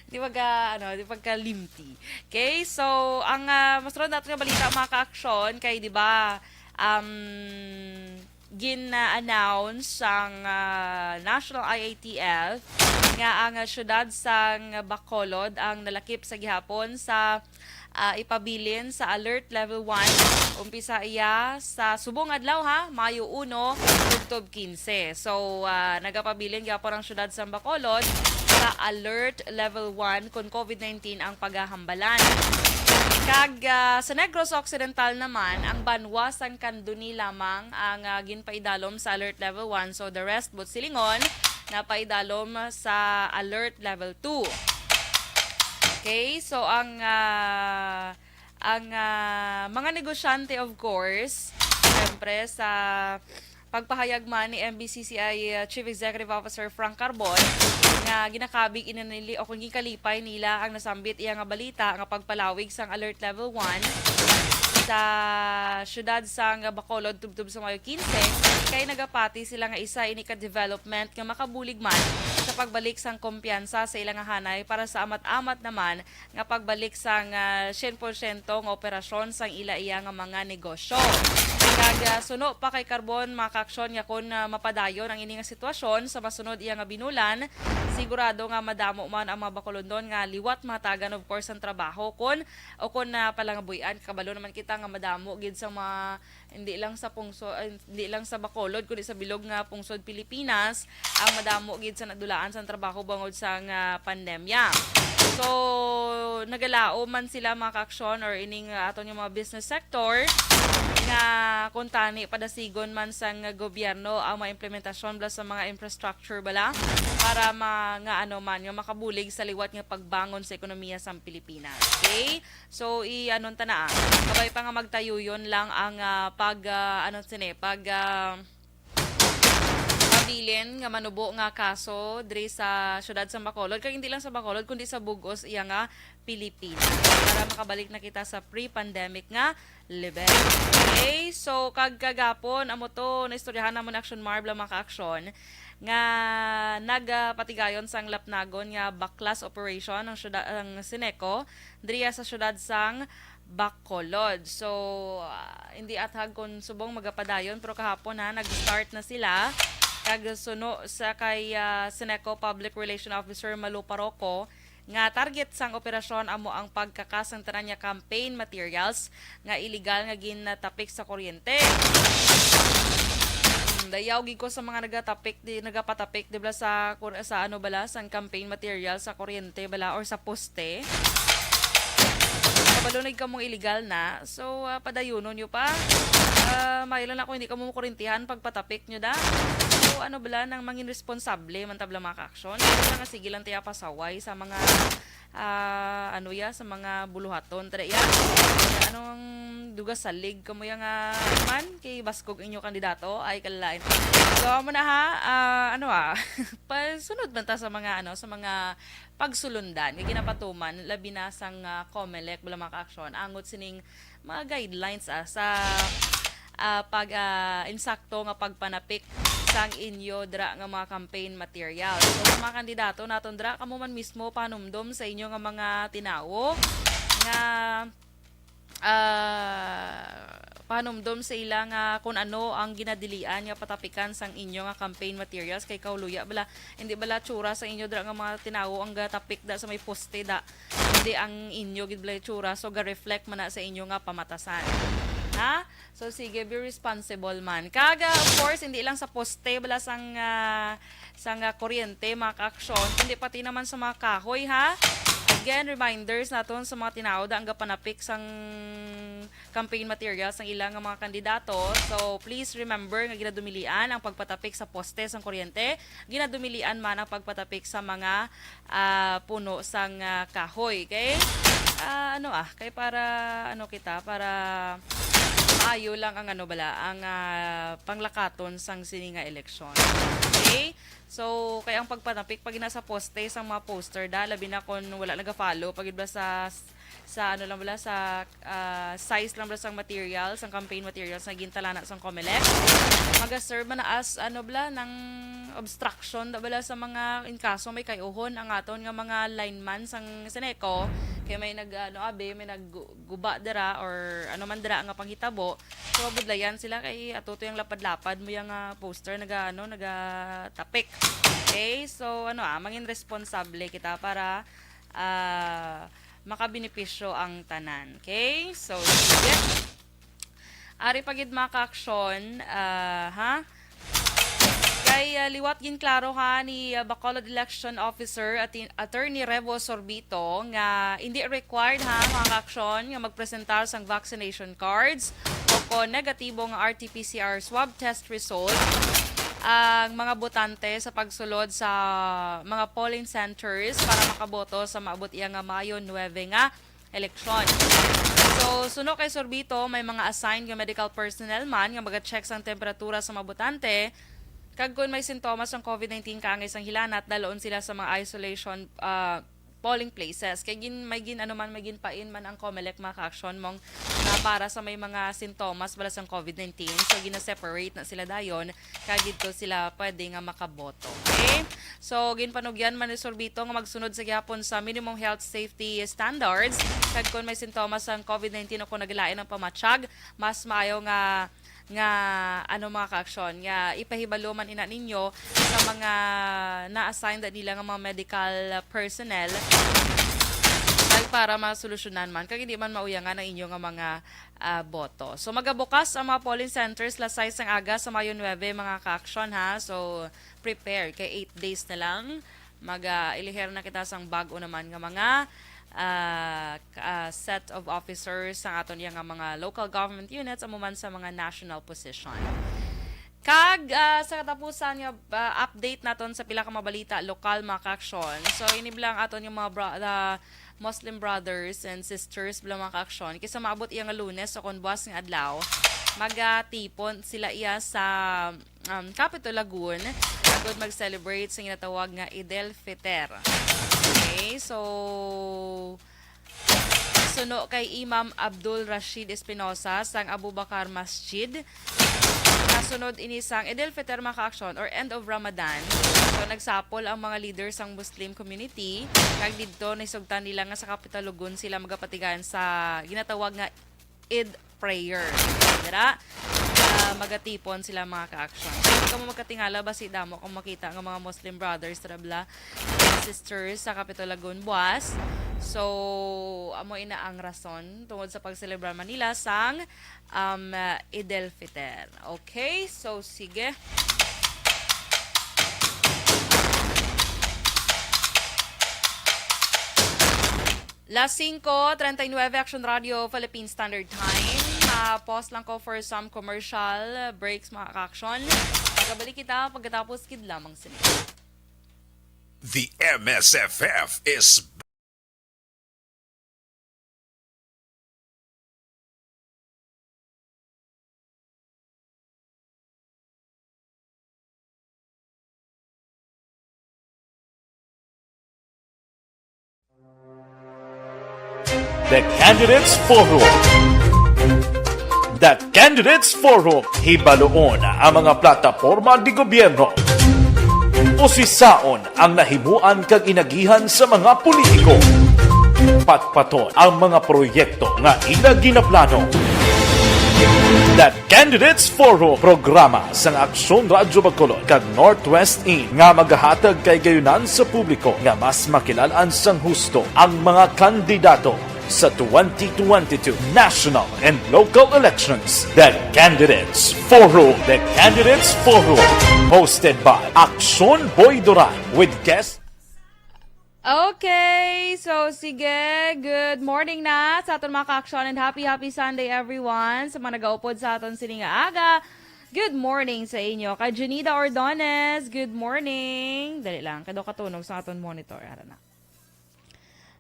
Di pagka, ano, di pagka limti. Okay, so ang, ah, mas sunod naton nga balita, mga ka-aksyon, kay, di ba, um, gin-announce sang, ah, National I A T F nga ang, ah, siyudad sang Bacolod ang nalakip sa gihapon sa, ah, ipabilin sa Alert Level one. Umpisa iya sa subong adlaw, ha, Mayo uno, tubtob quince. So, ah, nagapabilin gyapon ang siyudad sang Bacolod sa Alert Level one kon COVID nineteen ang pagahambalan. Kag, ah, sa Negros Occidental naman, ang banwa sang Candoni lamang ang, ah, ginpaidalom sa Alert Level one. So, the rest, buot silingon, napaidalom sa Alert Level two. Okay, so ang, ah, ang, ah, mga negosyante, of course, siyempre, sa pagpahayag man ni M B C C I, ah, Chief Executive Officer Frank Carbon, nga ginakabig ini nili o kung ginkalipay nila ang nasambit iya nga balita nga pagpalawig sang Alert Level one sa siyudad sang Bacolod tubtob sa Mayo quince, kay nagapati sila nga isa ini ka development nga makabulig man sa pagbalik sang kumpiyansa sa ila nga hanay para sa amat-amat naman nga pagbalik sang, ah, syen por syento nga operasyon sang ila iya nga mga negosyo. Kag, ah, suno pa kay Carbon, mga kaaksyon, nga kon, ah, mapadayon ang ini nga sitwasyon sa masunod iya nga binulan, sigurado nga madamo man ang mga Bacolodnon nga liwat mahatagan, of course, ang trabaho kon o kon, ah, palangabuy-an. Kabalo naman kita nga madamo gid sa mga, hindi lang sa pungso-, ay, hindi lang sa Bacolod, kundi sa bilog nga pungsod Pilipinas ang madamo gid sa nadulaan sang trabaho bangod sang, ah, pandemya. So, nagalaom man sila, mga kaaksyon, or ining, ah, aton nga mga business sector nga kuntani padasigon man sang gobyerno ang mga implementasyon bala sa mga infrastructure bala para ma-, nga ano man, nga makabulig sa liwat nga pagbangon sa ekonomiya sang Pilipinas. Okay? So, i-, ano ta na, ah, kabay pa nga magtayuyon lang ang, ah, pag, ah, ano sini, pag, ah, pabilin nga manubo nga kaso diri sa siyudad sa Bacolod, kag hindi lang sa Bacolod kundi sa bug-os iya nga Pilipinas, para makabalik na kita sa pre-pandemic nga level. Okay, so kag kagapon, amo to, naistoryahan namon ni Action Marv, mga kaaksyon, nga nagapatigayon sang lapnagon nga baklas operation ang syuda-, ang Sineco diriya sa syudad sang Bacolod. So, ah, hindi athag kon subong magapadayon, pero kahapon, ha, nag-start na sila. Kag suno sa kay, ah, Sineco Public Relation Officer Malu Paroco, nga target sang operasyon amo ang pagkakas sang tanan nga campaign materials nga iligal nga ginatapik sa kuryente. Hmm, dayaw gid ko sa mga nagatapik di, nagapatapik, di ba, sa kur-, sa ano bala, sang campaign materials sa kuryente bala or sa poste. Kabalo na gid kamong iligal na. So, ah, padayunon nyo pa. Ah, maayo lang ako, hindi kamo makurintihan pagpatapik nyo da. So, ano bala nang mangin responsable man tabla, mga kaaksyon? Hindi lang nga sige lang tiya pasaway sa mga, ah, ano ya, sa mga buluhaton. Tara ya, anong duga salig kamo ya nga man kay baskog inyo kandidato ay kalalain. So, amo na ha, ah, ano ha, pasunod man ta sa mga, ano, sa mga pagsulundan nga ginapatuman, labi na sang, ah, Comelec, bala, mga kaaksyon, angot sining mga guidelines, ah, sa, ah, pag, ah, insakto nga pagpanapik sang inyo dira nga mga campaign material. So, sa mga kandidato naton dira, kamo man mismo panumdom sa inyo nga mga tinawo nga ah, panumdom sa ila nga kun ano ang ginadilian nga patapikan sang inyo nga campaign materials, kay kauluya bala, hindi bala tsura sa inyo dira nga mga tinawo ang gatapik da sa may poste da, hindi ang inyo gid bala tsura, so ga-reflect man na sa inyo nga pamatasan. Ha? So sige, be responsible man. Kag, ah, of course, hindi lang sa poste bala sang, ah, sang, ah, kuryente, mga kaaksyon, kundi pati naman sa mga kahoy, ha? Again, reminders naton sa mga tinawo da ang gapanapik sang campaign materials sang ila nga mga kandidato. So, please remember nga ginadumilian ang pagpatapik sa poste sang kuryente, ginadumilian man ang pagpatapik sa mga, ah, puno sang, ah, kahoy. Okay? Ah, ano, ah, kay para, ano kita, para maayo lang ang, ano bala, ang, ah, panglakaton sang sini nga eleksyon. Okay? So, kay ang pagpanapik pag ina sa poste sang mga poster da, labi na kon wala naga-follow pag iba sa, sa ano lang bala, sa, ah, size lang bala sang material, sang campaign materials nga gintalana sang Comelec, maga-serve man na as, ano bala, nang obstruction da bala sa mga, in kaso may kay-uhon ang aton nga mga lineman sang Sineco, kay may nag, ano, abi, may nagguba dira or ano man dira nga panghitabo. So, budlayan sila kay ato to yung lapad-lapad mo yung, ah, poster naga, ano, nagatapik. Okay? So, ano, ah, mangin responsable kita para, ah, makabenepisyo ang tanan. Okay? So, sige. Ari pa gid, mga kaaksyon, ah, ha? Kay, ah, liwat ginklaro ha ni, ah, Bacolod Election Officer at Attorney Revo Sorbito nga hindi required ha, mga kaaksyon, nga magpresentar sang vaccination cards o kon negatibo nga R T P C R swab test result ang mga botante sa pagsulod sa mga polling centers para makaboto sa maabot iya nga Mayo nuebe nga eleksyon. So, So, suno kay Sorbito, may mga assigned nga medical personnel man nga maga-check sang temperatura sa mga botante, kag kon may sintomas sang covid nineteen kaangay sang hilanat, dalaon sila sa mga isolation, ah, polling places. Kay gin-, may gin-, ano man, may ginpain man ang Comelec, mga ka-aksyon, mong na para sa may mga sintomas bala sang covid nineteen. So, gina-separate na sila dayon, kag didto sila pwede nga makaboto. Okay? So, ginpanugyan man ni Sorbito nga magsunod sa gihapon sa minimum health safety standards, kag kon may sintomas sang covid nineteen o kung naglain ang pamatyag, mas maayo nga, nga, ano, mga ka-aksyon, nga ipahibalo man ina ninyo sa mga na-assign da nila nga mga medical personnel, ay para masolusyonan man, kag hindi man mauyangan ang inyo nga mga, ah, boto. So, magabukas ang mga polling centers las sais sang aga sa Mayo nuebe, mga ka-aksyon, ha. So, prepare kay eight days na lang. Mag, ah, iliher na kita sang bag-o naman nga mga, ah, k-, ah, set of officers sa aton iya nga mga local government units, amo man sa mga national position. Kag, ah, sa katapusan nga, ah, update naton sa pila ka mga balita lokal, mga ka-aksyon. So, ini bala ang aton nga mga bra-, ah, Muslim brothers and sisters bala, mga ka-aksyon. Kay sa maabot iya nga Lunes o kon buas nga adlaw, magatipon sila iya sa, um, Capitol Lagoon agud mag-celebrate sa ginatawag nga Eid el Fitr. Okay, so, suno kay Imam Abdul Rashid Espinosa sang Abu Bakar Masjid, nasunod ini sang Eid el Fitr, mga ka-aksyon, or end of Ramadan. So, nagsapol ang mga leader sang Muslim community, kag didto nisugtan nila nga sa Capitol Lagoon sila magapatigayon sa ginatawag nga Eid prayer. Dira, ah, magatipon sila, mga ka-action. Kung kamo magkatingala, basi damo kang makita nga mga Muslim brothers, dira bala, sisters sa Capitol Lagoon buas. So, amo ina ang rason tungod sa pagselebrar man nila sang, um, Eid el Fitr. Okay, so sige. Las singko treinta y nueve, Action Radio Philippine Standard Time. Ah, pause lang ko for some commercial breaks, mga ka-action. Magabalik kita pagkatapos gid lamang sini. The M S F F is The Candidates Forum. The Candidates Forum. Hibaluon ang mga plataporma de gobyerno. Usisaon ang nahimuan kag inagihan sa mga politiko. Patpaton ang mga proyekto nga ila ginaplano. The Candidates Forum, programa sang Aksyon Radyo Bacolod kag Northwest In nga magahatag kay gayunan sa publiko nga mas makilal-an sang husto ang mga kandidato sa twenty twenty-two national and local elections. The Candidates Forum. The Candidates Forum. Hosted by Aksyon Boy Duran with guest Okay, so sige, good morning na sa aton mga ka-action and happy, happy Sunday, everyone. Sa mga nagaupod sa aton sini nga aga, good morning sa inyo. Kay Junida Ordones, good morning. Dali lang, kay daw katunog sa aton monitor. Ara na.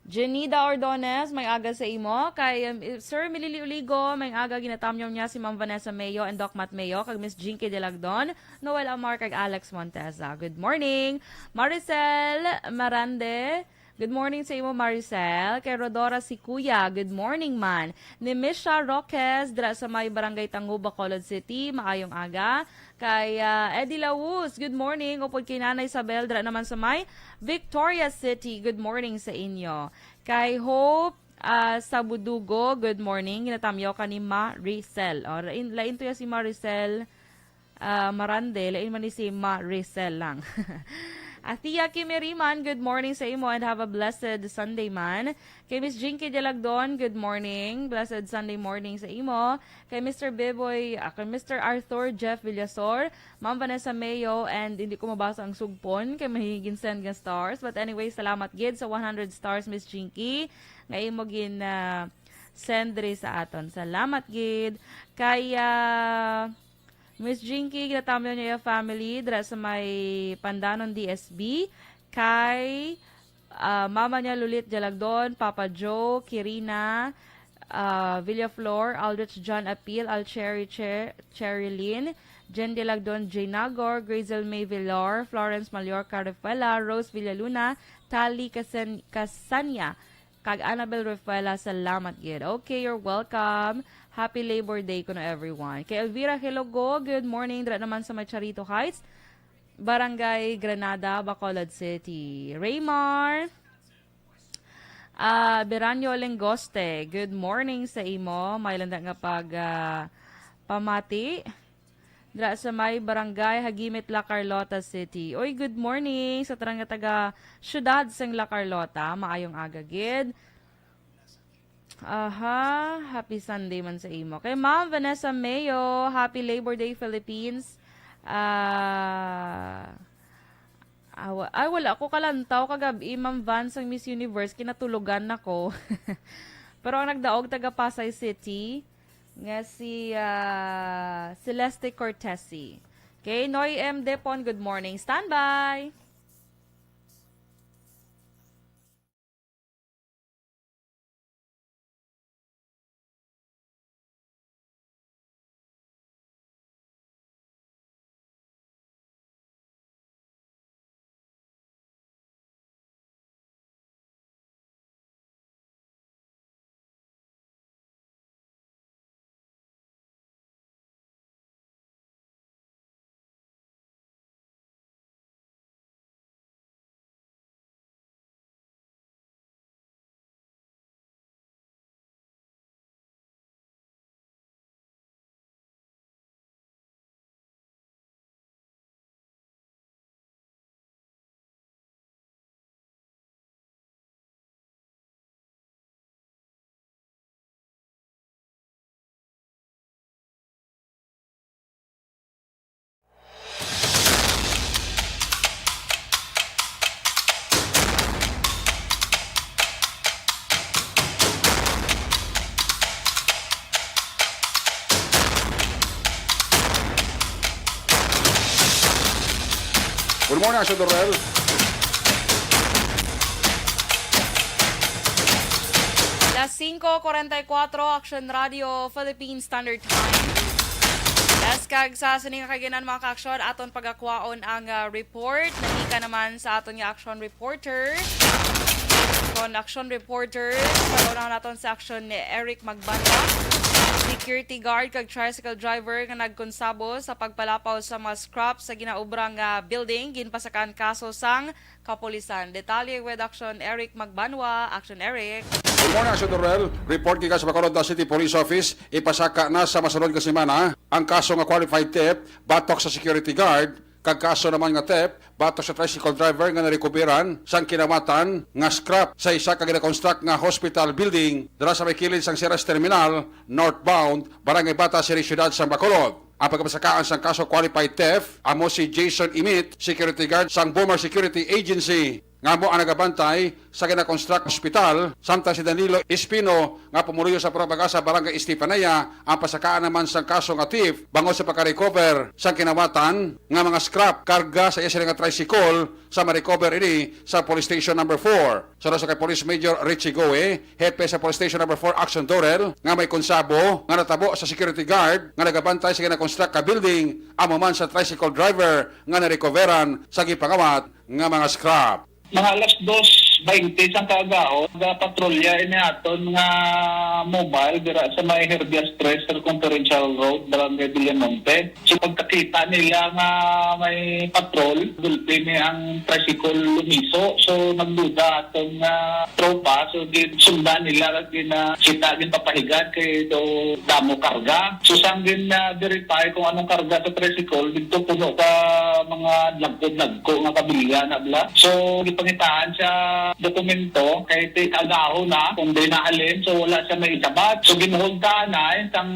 Junida Ordones, may aga sa imo. Kay, um, Sir Milili Uligo, may aga, ginatamyom niya si Ma'am Vanessa Mayo and Doc Matt Mayo, kag Miss Jinky Delagdon, Noel Amar, kag Alex Monteza. Good morning. Maricel Marande, good morning sa imo, Maricel. Kay Rodora si Kuya, good morning man. Ni Misha Roques, dira sa may Barangay Tango, Bacolod City, maayong aga. Kay, ah, Eddie Laus, good morning. Upod kay Nanay Isabel, dira naman sa may Victoria City, good morning sa inyo. Kay Hope, ah, Sabudugo, good morning. Ginatamyaw ka ni Maricel. O, lain, lain to ya si Maricel. Ah, Marande, lain man ni si Maricel lang. Athea Kimiriman, good morning sa imo and have a blessed Sunday man. Kay Miss Jinky Dialagdon, good morning. Blessed Sunday morning sa imo. Kay Mister Beboy, ah, kay Mister Arthur Jeff Villasor, Ma'am Vanessa Mayo, and hindi ko mabasa ang sugpon kay may gin-send nga stars. But anyway, salamat gid sa one hundred stars, Miss Jinky, nga imo gin, ah, send diri sa aton. Salamat gid. Kay, ah, Miss Jinky, ginatamyaw niya yung family dira sa may Pandanon D S B. Kay, ah, mama niya, Lulit Jalagdon, Papa Joe, Kirina, ah, Villaflor, Aldrich John Apil, Alcheri Che-, Cherry Lynn, Jen Dilagdon, Jay Nagor, Grazel May Villar, Florence Mallorca Refuela, Rose Villaluna, Tali Casen-, Casania, kag Annabel Refuela, salamat gid. Okay, you're welcome. Happy Labor Day kuno everyone. Kay Elvira Hilogo, good morning. Dira naman sa may Charito Heights, Barangay Granada, Bacolod City. Raymar, ah, Beranyo Lengoste, good morning sa imo. May landa nga pag, ah, pamati. Dira sa may Barangay Hagimit, La Carlota City. Oy, good morning sa tanan nga taga syudad sang La Carlota. Maayong aga gid. Aha, happy Sunday man sa imo. Kay Ma'am Vanessa Mayo, happy Labor Day, Philippines. Ah, ah, wa-, ay, wala ko kalantaw kagab-i, Ma'am Van, sang Miss Universe, kinatulogan na ko. Pero ang nagdaog taga Pasay City, nga si, ah, Celeste Cortesi. Okay, Noy M. Depon, good morning. Standby! Good morning, Action Dorel. Las singko kuwarenta y kuwatro, Action Radio, Philippine Standard Time. Yes, kag sa sini nga kag-inan, mga ka-aksyon, aton pagakwaon ang, ah, report. Nangika naman sa aton nga action reporter. Kon action reporter, pag-unahan naton sa action ni Eric Magbanwa. Security guard kag tricycle driver nga nagkonsabo sa pagpalapaw sa mga scrap sa ginaubra nga building, ginpasakaan kaso sang kapulisan. Detalye with Action Eric Magbanwa. Action Eric. Good morning, Action Dorel. Report gikan sa Bacolod City Police Office, ipasaka na sa masunod nga semana ang kaso nga qualified theft batok sa security guard, kag kaso naman nga theft batok sa tricycle driver nga narekuberan sang kinawatan nga scrap sa isa ka gina-construct nga hospital building dira sa may kilid sang Ceres Terminal, northbound, Barangay Bata City, Siyudad sang Bacolod. Ang pagpasakaan sang kaso qualified theft amo si Jason Imit, security guard sang Boomer Security Agency, nga amo ang nagabantay sa gina-construct hospital, samtang si Danilo Espino nga pumuluyo sa Purok Pag-asa, Barangay Estefanía, ang pasakaan naman sang kaso nga theft bangod sa pagka-recover sang kinawatan nga mga scrap karga sa iya sila nga tricycle sa ma-recover ini sa Police Station Number four. Sa kay Police Major Richie Goe, hepe sa Police Station Number four Action Dorel, nga may konsabo nga natabo sa security guard nga nagabantay sa gina-construct ka building, amo man sa tricycle driver nga narecoveran sa gipangawat nga mga scrap. Mga alas dos baynte sang kaagahon, nagapatrolya ini aton nga mobile dira sa may Herbias Tres Circumferential Road, Barangay Villamonte. So, pagkakita nila nga may patrol, gulpi ni ang tricycle lumiso. So, nagduda atong, ah, tropa. So, ginsundan nila, gin, ah, kita, ginpapahigan kay do damo karga. So, sang gin, ah, verify kung anong karga sa tricycle, dito puno ka mga dagko-dagko nga kabilya na bla. So, gipangitaan siya dokumento kay ti kagaho na kung di nahalin. So, wala siya may isabat. So, ginuhulta na, eh, sang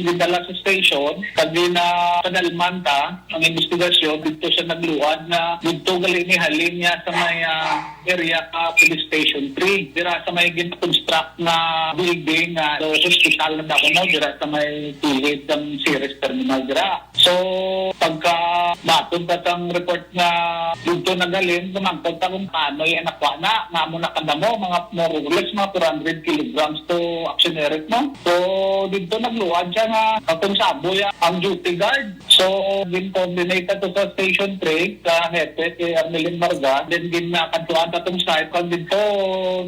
gidala sa station, kag gina-, padalman ta ang investigasyon, dito siya nagluwad na dito gali ni halin niya sa may, ah, area ka Police Station three. Dira sa may gin-construct na building, ah, so, hospital na dako, no? Dira sa may kilid ng Ceres Terminal dira. So, Pagka matod pa sang report nga dito nagaling, gumangkot pa kung paano yung anak na, nga mo nakadamo, mga more or less mga four hundred kilograms to Action Eric, no? So, dito nagluwad siya nga katong saboy ang duty guard. So, gin-coordinate to sa Station three, sa hepe, si Armelin Marga. Then, ginakadtuan katong site. Kung dito,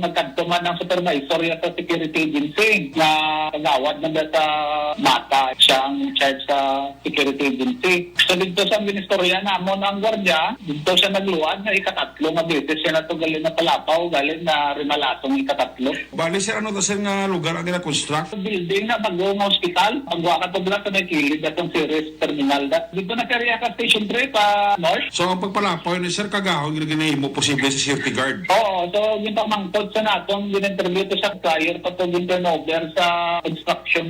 nagkadto man ang supervisor ya sa security agency na kagawad na sa bata. Siya ang in charge sa security agency. So, dito sa ministerya namon ang gwardiya, dito siya nagluwad na ikatatlo nga beses siya natugali na palapaw, galing na Rimalasong ikatatlo. Bali, sir, ano to, sir, nga lugar ang gina-construct? Building na bago nga hospital. Pagwa ka to, bla, sa may kilid, atong series terminal da. Dito na kariya ka Station three pa north. So, ang pagpalapaw ni sir, kagahon gina ginahimo posible sa security guard? Oo, so, yung pamangkot sa natong gin-interview to sa prior pa to gin-turnover sa construction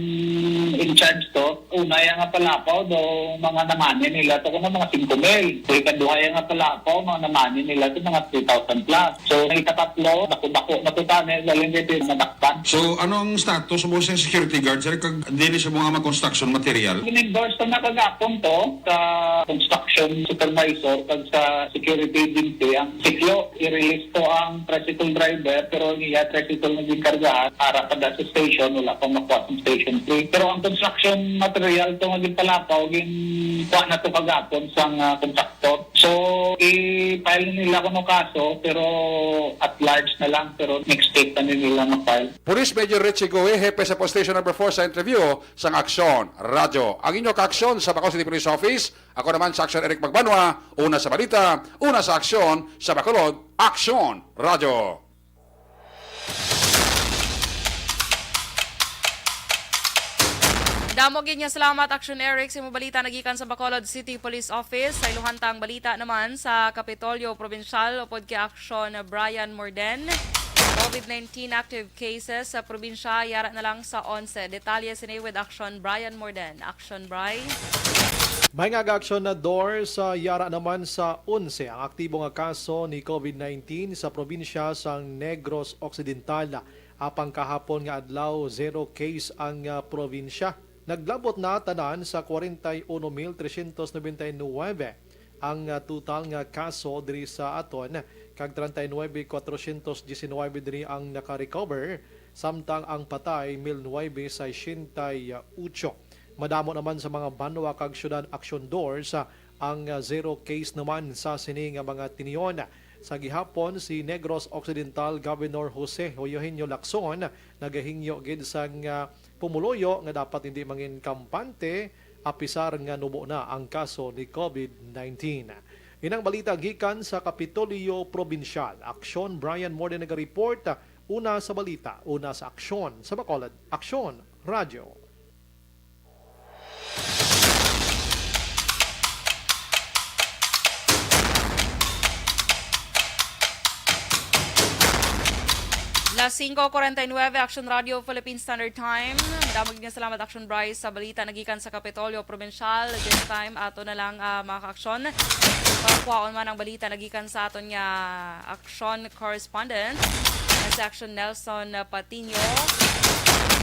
in charge to. Una, yang nga palapaw do, mga namani nila to, kuno mga singko mil. So, ikaduha, yang nga palapaw, mga namani nila to, mga three thousand plus. So, ang ikatatlo, dako-dako na to, tani, galing dito yung nadakpan. So, ano ang status mo sa security guard, sir, kag dili sa mga construction material? Gin-endorse na kagapon to sa construction supervisor kag sa security agency ang sikyo. I-release to ang tricycle driver, pero ang iya tricycle nga ginkargahan, ara pa da sa station, wala pa makuha sa Station three. Pero ang construction material to nga ginpalapaw, ginkuha na to kagapon sang, ah, contractor. So, i-file nila kuno kaso, pero at large na lang, pero next week na nila ma-file. Police Major Richie Goy, hepe sa Police Station Number four, sa interview sang Aksyon Radyo. Ang inyo kaaksyon sa Bacolod City Police Office, ako naman sa Aksyon Eric Magbanwa, una sa balita, una sa aksyon, sa Bacolod, Aksyon Radyo. Damo gid nga salamat, Action Eric, sa imong balita nagikan sa Bacolod City Police Office. Sa iluhan tang balita naman sa Kapitolyo Probinsyal upod kay Action Brian Morden. COVID nineteen active cases sa probinsya, yara na lang sa onse. Detalye sini with Action Brian Morden. Action, Bri. May nga aga-aksyon na, Dor, sa yara naman sa onse ang aktibo nga kaso ni COVID nineteen sa probinsya sang Negros Occidental. Apang kahapon nga adlaw, zero case ang, ah, probinsya. Naglabot na tanan sa kwarenta y uno mil tresyentos nobenta y nuwebe ang, ah, total nga kaso diri sa aton, kag treinta y nuebe kwatrosyentos diecinuebe diri ang naka-recover, samtang ang patay, mil nuebe sesenta y ocho. Madamo naman sa mga banwa kag syudad, Action Dor, sa ang, ah, zero case naman sa sini nga mga tinion. Sa gihapon, si Negros Occidental Governor Jose Eugenio Lacson nagahingyo gid sang, ah, pumuluyo nga dapat hindi mangin kampante apisar nga nubo na ang kaso ni COVID nineteen. Inang balita gikan sa Kapitolyo Probinsyal. Aksyon, Brian Morden nagareport. Una sa balita, una sa aksyon. Sa Bacolod, Aksyon Radyo. Las singko kwarenta y nuebe, Action Radio Philippine Standard Time. Madamo gid nga salamat, Action Bryce, sa balita nagikan sa Kapitolyo Probinsyal. This time, ato na lang, ah, mga ka-aksyon. Pakwaon man ang balita nagikan sa aton nga action correspondent, nga si Action Nelson Patiño.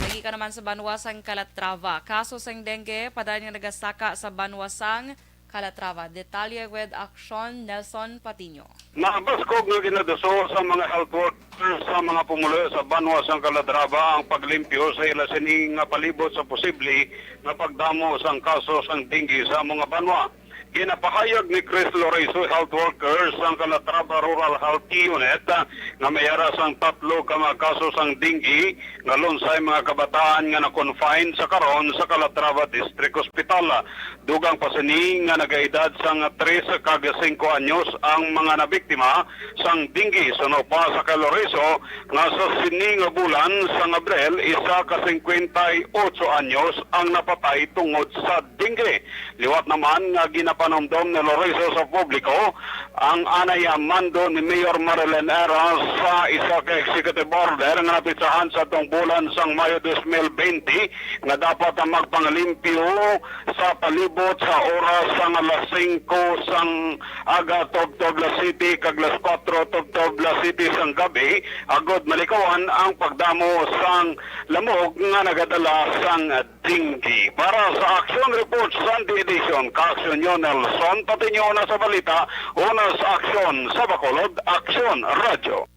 Nagikan naman sa banwa sang Calatrava. Kaso sang dengue, padayon nga nagasaka sa banwa sang Calatrava. Detalye with Action Nelson Patiño. Nabaskog nga ginaduso sa mga health workers sa mga pumuluyo sa banwa sang Calatrava ang paglimpyo sa ila sini nga palibot sa posible nga pagdamo sang kaso sang dengue sa amo nga banwa. Ginapahayag ni Chris Lorenzo, health worker sang Calatrava Rural Health Unit, nga may ara sang tatlo ka mga kaso sang dengue nga lunsay mga kabataan nga na-confine sa karon sa Calatrava District Hospital. Dugang pa sini nga nagaedad sang tres kag singko anyos ang mga nabiktima sang dengue. Suno pa sa kay Lorenzo nga sa sini nga bulan sang Abril, isa ka singkwenta y otso anyos ang napatay tungod sa dengue. Liwat naman nga ginapanumdom ni Lorenzo sa publiko ang anay mando ni Mayor Marilyn Era sa isa ka executive order nga napetsahan sa atong bulan sang Mayo dos mil bente nga dapat ang magpanglimpyo sa palibot Abot sa oras sang alas singko sang aga tubtob alas siyete kag alas kuwatro tubtob alas siyete sang gab-i, agod malikawan ang pagdamo sang lamok nga nagadala sang dengue. Para sa Action Report Sunday Edition, ka-aksyon nyo Nelson Patiño, una sa balita, una sa aksyon sa Bacolod, Aksyon Radyo.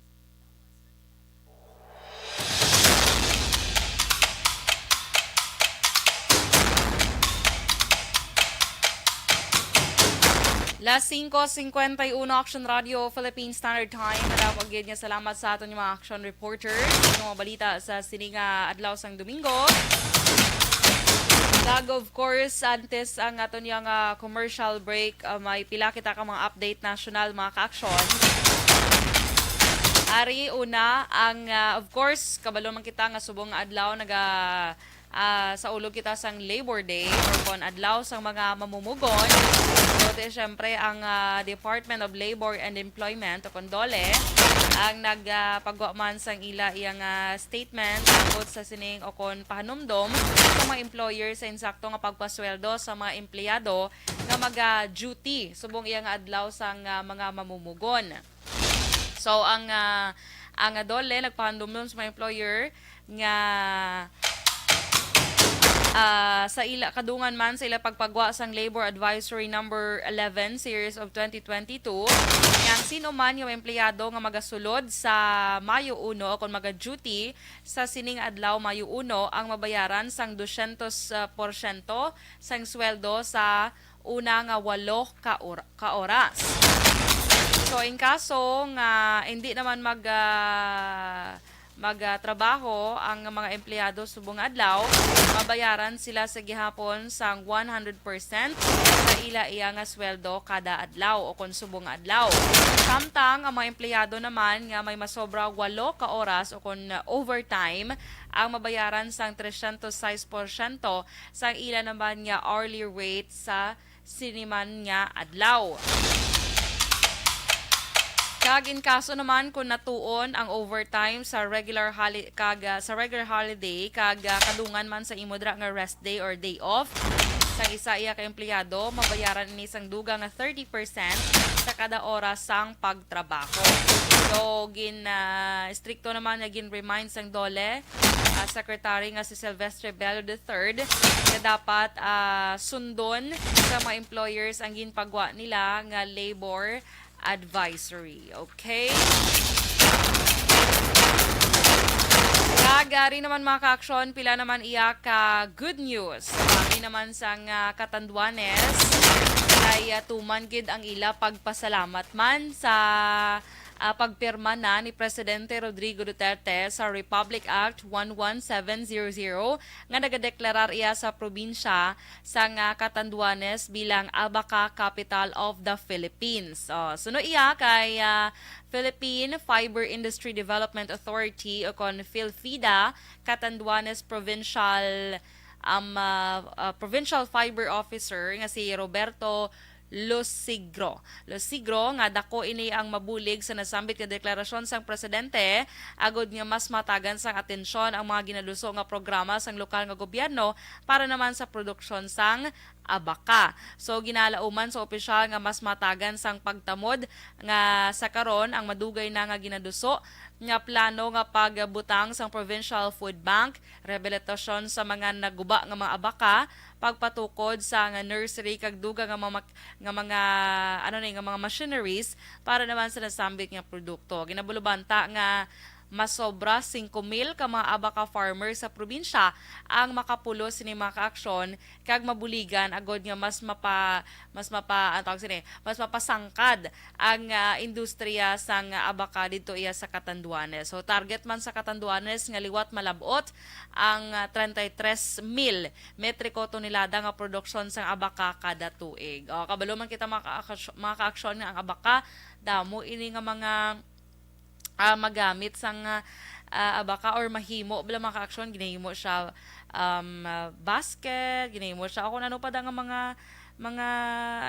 Las singko singkwenta y uno, Action Radio Philippine Standard Time. Madamo gid nga salamat sa aton mga action reporters. Ano mga balita sa sini nga adlaw sang Domingo? Kag of course, antes ang aton yang, ah, commercial break, ah, may pila kita ka mga update national, mga ka-action. Ari, una, ang, ah, of course, kabalo man kita nga subong nga adlaw naga, ah, sa ulog kita sang Labor Day or kon adlaw sang mga mamumugon. So, di, syempre, ang, ah, Department of Labor and Employment o kon DOLE ang nagpagwa man sang ila iyang, ah, statement tungod sa sining o kon pahanumdom sa mga employer sa insakto nga pagpasweldo sa mga empleyado nga maga-duty subong iya nga adlaw sang, ah, mga mamumugon. So, ang, ah, ang DOLE nagpahandumdom sa mga employer nga, ah, sa ila, kadungan man sa ila pagpagwa sang Labor Advisory Number eleven, Series of twenty twenty-two, nga ang sino man nga empleyado nga magasulod sa Mayo uno o kon maga-duty sa sining adlaw, Mayo uno, ang mabayaran sang dosyentos, ah, porsyento sang sweldo sa una nga walo ka or-, ka oras. So, in kaso nga hindi naman mag, ah, mag, ah, trabaho ang mga empleyado subong nga adlaw, mabayaran sila sa gihapon sang one hundred percent sa ila iya nga sweldo kada adlaw o kon subong nga adlaw. Samtang ang mga empleyado naman nga may masobra walo ka oras o kon, ah, overtime, ang mabayaran sang tresyentos sais porsyento sang ila naman nga hourly rate sa sini man nga adlaw. Kag in kaso naman kung natuon ang overtime sa regular holi-, kag, ah, sa regular holiday kag, ah, kadungan man sa imo dira nga rest day or day off, sang isa iya ka empleyado, mabayaran ini sang dugang nga thirty percent sa kada oras sang pagtrabaho. So, gin, ah, estrikto naman nga gin-remind sang DOLE, ah, Secretary nga si Silvestre Bello the third nga dapat, ah, sundon sa mga employers ang ginpagwa nila nga labor advisory. Okay? Kag ari naman, mga ka-aksyon, pila naman iya ka good news. Kami naman sang, ah, Catanduanes ay, ah, tuman gid ang ila pagpasalamat man sa ah, pagpirma na ni Presidente Rodrigo Duterte sa Republic Act one one seven zero zero nga nagadeklarar iya sa probinsya sang, ah, Catanduanes bilang Abaca Capital of the Philippines. Oh, suno iya kay, ah, Philippine Fiber Industry Development Authority o kon PhilFIDA, Catanduanes Provincial, um, ah, ah, Provincial Fiber Officer nga si Roberto Losigro. Losigro nga dako ini ang mabulig sa nasambit nga deklarasyon sang presidente, agud nga mas matagan sang atensyon ang mga ginaluso nga programa sang lokal nga gobyerno para naman sa produksyon sang abaka. So, ginalauman sa opisyal nga mas matagan sang pagtamod nga sa karon ang madugay na nga ginaduso nga plano nga pagbutang sang Provincial Food Bank, rehabilitasyon sa mga naguba nga mga abaka, pagpatukod sa nga nursery kag dugang nga mga mak-, nga mga, ano ni, nga mga machineries para naman sa nasambit nga produkto. Ginabulubanta nga masobra singko mil ka mga abaka farmer sa probinsya ang makapulos sini mga kaaksyon kag mabuligan agod nga mas mapa-, mas mapa-, ang tawag sini, mas mapasangkad ang, ah, industriya sang abaka didto iya sa Catanduanes. So, target man sa Catanduanes nga liwat malab-ot ang, ah, treinta y tres mil metriko tonelada nga produksyon sang abaka kada tuig. O, kabalo man kita, mga ka-, mga kaaksyon, nga ang abaka, damo ini nga mga, ah, magamit sang, ah, ah, abaka or mahimo bala, mga kaaksyon, ginahimo siya, um, ah, basket, ginahimo siya, o kung ano pa da nga mga, mga,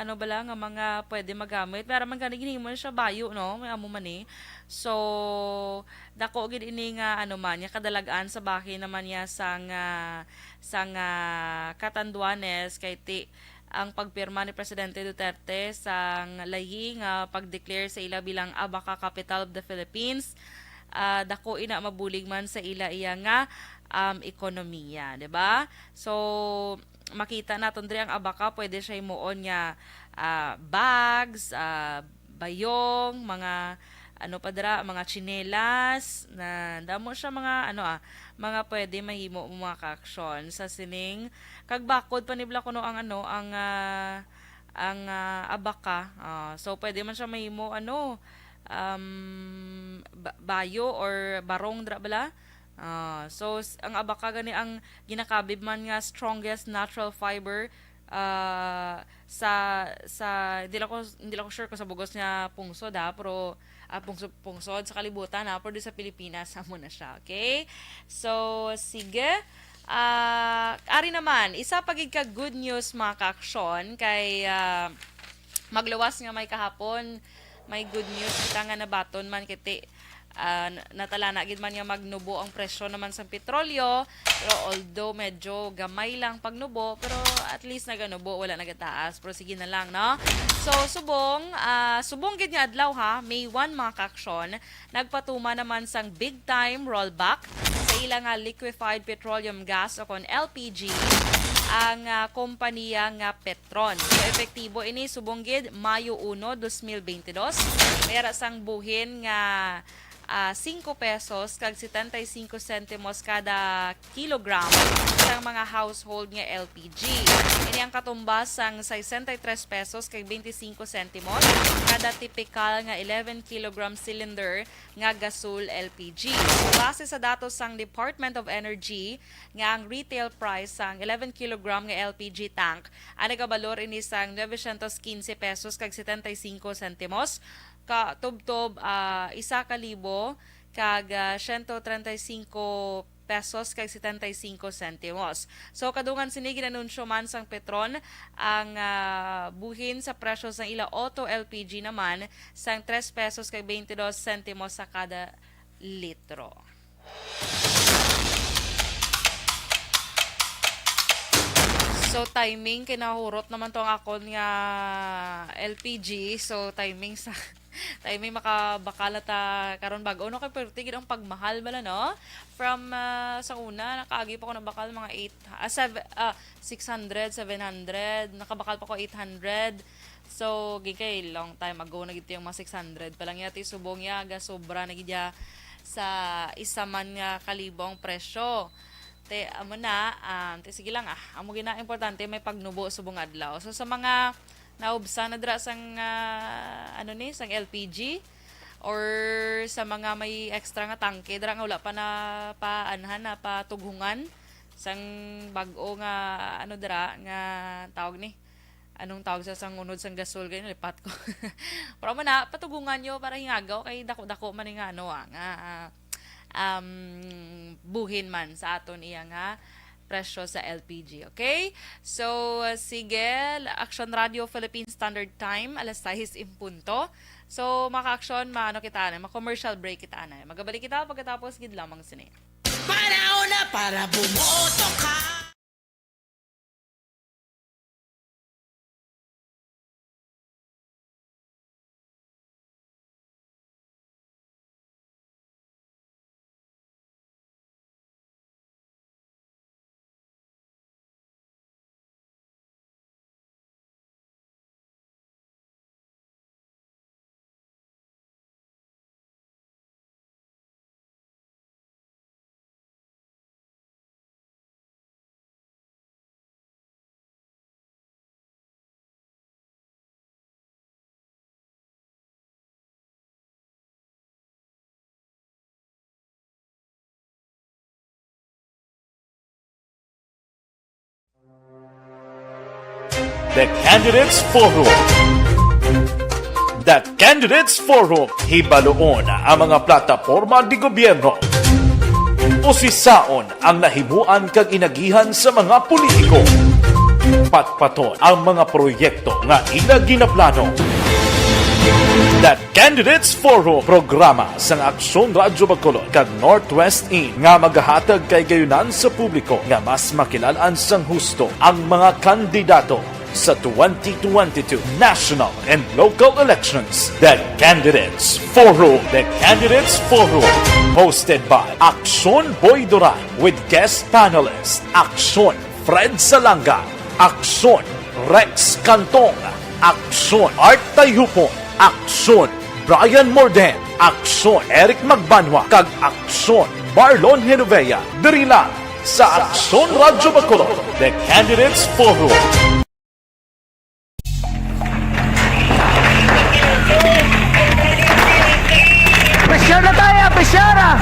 ano bala, nga mga pwede magamit. Pero man gani, ginahimo na siya bayo, no? May amo man eh. So, dako gid ini nga, ano man, nga kadalag-an sa bahin naman niya sang, ah, sang, ah, Catanduanes, kay ti, ang pagpirma ni Presidente Duterte sang layi nga pag-declare sa ila bilang Abaca Capital of the Philippines, ah, dako ina mabulig man sa ila iya nga, um, ekonomiya, di ba? So, makita naton diri ang Abaca, pwede siya himuon nga, ah, bags, ah, bayong, mga ano pa dira, mga tsinelas, na damo siya mga ano, ah, mga pwede mahimo mo, mga kaaksyon sa sining. Kag bakod pa ni bala kuno ang ano, ang, ah, ang, ah, Abaca. Ah, so pwede man siya mahimo ano, um, ba- bayo or barong dira bala. Ah, so s- ang Abaca gani ang ginakabib man nga strongest natural fiber, ah, sa sa hindi lang ko hindi lang ko sure kung sa bugos nga pungsod, ha, pero, ah, pungsod, pungsod sa kalibutan, ha, pero di sa Pilipinas amo na siya, okay? So, sige. Ah, ari naman, isa pa gid ka good news, mga kaaksyon, kay, ah, magluwas nga may kahapon, may good news kita nga nabaton man kiti, ah, n- natalana gid man nga magnubo ang presyo naman sang petrolyo, pero although medyo gamay lang pagnubo, pero at least naganubo, wala nagataas, pero sige na lang, no? So, subong, ah, subong gid nga adlaw, ha, May one, mga kaaksyon, nagpatuman naman sang big time rollback sa ila nga liquefied petroleum gas o kon L P G ang, ah, kompanya nga Petron. So, epektibo ini subong gid Mayo uno, dos mil beintidos. May ara sang buhin nga, ah, singko pesos kag setenta y cinco sentimos kada kilogram sang mga household nga L P G. Ini ang katumbas sang sesenta y tres pesos kag beintisinko sentimos kada tipikal nga eleven kilogram cylinder nga gasol L P G. Base sa datos sang Department of Energy, nga ang retail price sang eleven kilogram nga L P G tank ang nagabalor ini sang novecientos quince pesos kag setenta y cinco sentimos, ka tubtob, ah, isa ka libo kag, ah, siyento treinta y cinco pesos kag setenta y cinco sentimos. So, kadungan sini, ginanunsyo man sang Petron ang, ah, buhin sa presyo sang ila auto L P G naman sang tres pesos kag beintidos sentimos sa kada litro. So, timing, kay nahurot naman to ang akon nga L P G. So, timing sa, timing makabakal na ta karon bag-o, no? Kay perti gid ang pagmahal bala, no? From, ah, sa una, nakaagi pa ko nabakal mga eight, ah, seven, ah, six hundred, seven hundred, nakabakal pa ko eight hundred. So, gid kay long time ago na gid yung mga six hundred pa lang yati subong ya, ga sobra na gid ya sa isa man nga kalibong presyo. Te, amo na, um, te, sige lang, ah. Amo gina importante may pagnubo subong adlaw. So, sa mga naubsan na dira sang, ah, ano ni, sang L P G or sa mga may extra nga tangke dira nga wala pa na paanhan, na patughungan sang bag-o nga, ano dira, nga tawag ni, anong tawag sa sang unod sang gasol, kay nalipat ko. Pero mo na, patughungan nyo para hingagaw kay dako-dako man ni nga, ano, ah, nga, ah, um, buhin man sa aton iya nga presyo sa L P G, okay? So, uh, sige, Action Radio Philippine Standard Time, alas sais en punto. So, mga ka-aksyon, maano kita na, ma-commercial break kita na. Magabalik kita pagkatapos gid lamang sini. Panahon na para bumoto ka! The Candidates Forum. The Candidates Forum, hibaluon ang mga plataporma de gobierno. Usisaon ang nahimuan kag inagihan sa mga politiko. Patpaton ang mga proyekto nga ila ginaplano. The Candidates Forum, programa sang Aksyon Radyo Bacolod kag Northwest In nga magahatag kay gayunan sa publiko nga mas makilalan sang husto ang mga kandidato. Sa twenty twenty-two national and local elections, the Candidates Forum. The Candidates Forum, hosted by Aksyon Boy Duran with guest panelist Aksyon Fred Salanga, Aksyon Rex Cantong, Aksyon Art Tayupon, Aksyon Brian Morden, Aksyon Eric Magbanwa, kag Aksyon Marlon Genovea. Diri lang sa Aksyon Radyo Bacolod, The Candidates Forum. Presyar na tayo, presyar, ah!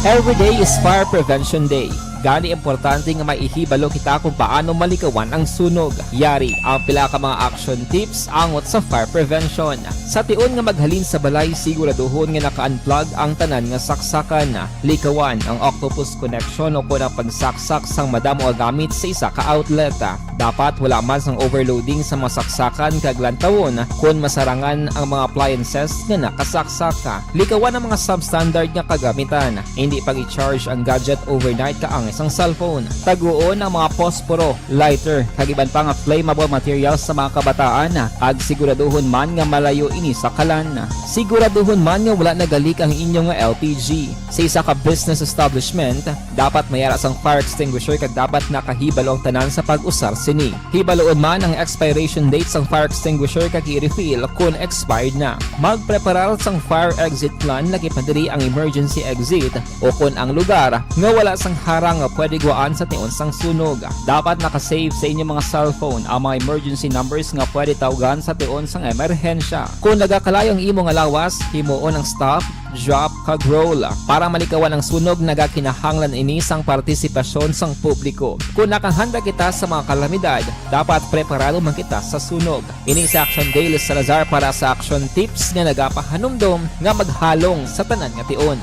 Every day is Fire Prevention Day. Gani, importante nga may ihibalo kita kung paano malikawan ang sunog. Yari ang pila ka mga action tips angot sa fire prevention. Sa tion nga maghalin sa balay, siguraduhon nga naka-unplug ang tanan nga saksakan. Likawan ang octopus connection o kon ang pagsaksak sang madamo nga gamit sa isa ka outlet. Dapat wala man sang overloading sa mga saksakan kag lantawon kon masarangan ang mga appliances nga nakasaksak. Likawan ang mga substandard nga kagamitan. Hindi pag-i-charge ang gadget overnight kaangay sang cellphone. Taguon ang mga posporo, lighter, kag iban pa nga flammable materials sa mga kabataan, kag siguraduhon man nga malayo ini sa kalan. Siguraduhon man nga wala nagalik ang inyo nga L P G. Sa isa ka business establishment, dapat may ara sang fire extinguisher kag dapat nakahibalo ang tanan sa pag-usar sini. Hibaloon man ang expiration date sang fire extinguisher kag i-refill kon expired na. Magpreparar sang fire exit plan, lakip na diri ang emergency exit o kon ang lugar nga wala sang harang nga pwede guwaan sa tion sang sunog. Dapat naka-save sa inyo mga cellphone ang mga emergency numbers nga pwede tawgan sa tion sang emerhensya. Kon nagakalayo ang imo nga lawas, himuon ang stop, drop, kag roll. Para malikawan ang sunog, nagakinahanglan ini sang partisipasyon sang publiko. Kon nakahanda kita sa mga kalamidad, dapat preparado man kita sa sunog. Ini si Action Dale Salazar para sa Action Tips nga nagapahanumdom nga maghalong sa tanan nga tion.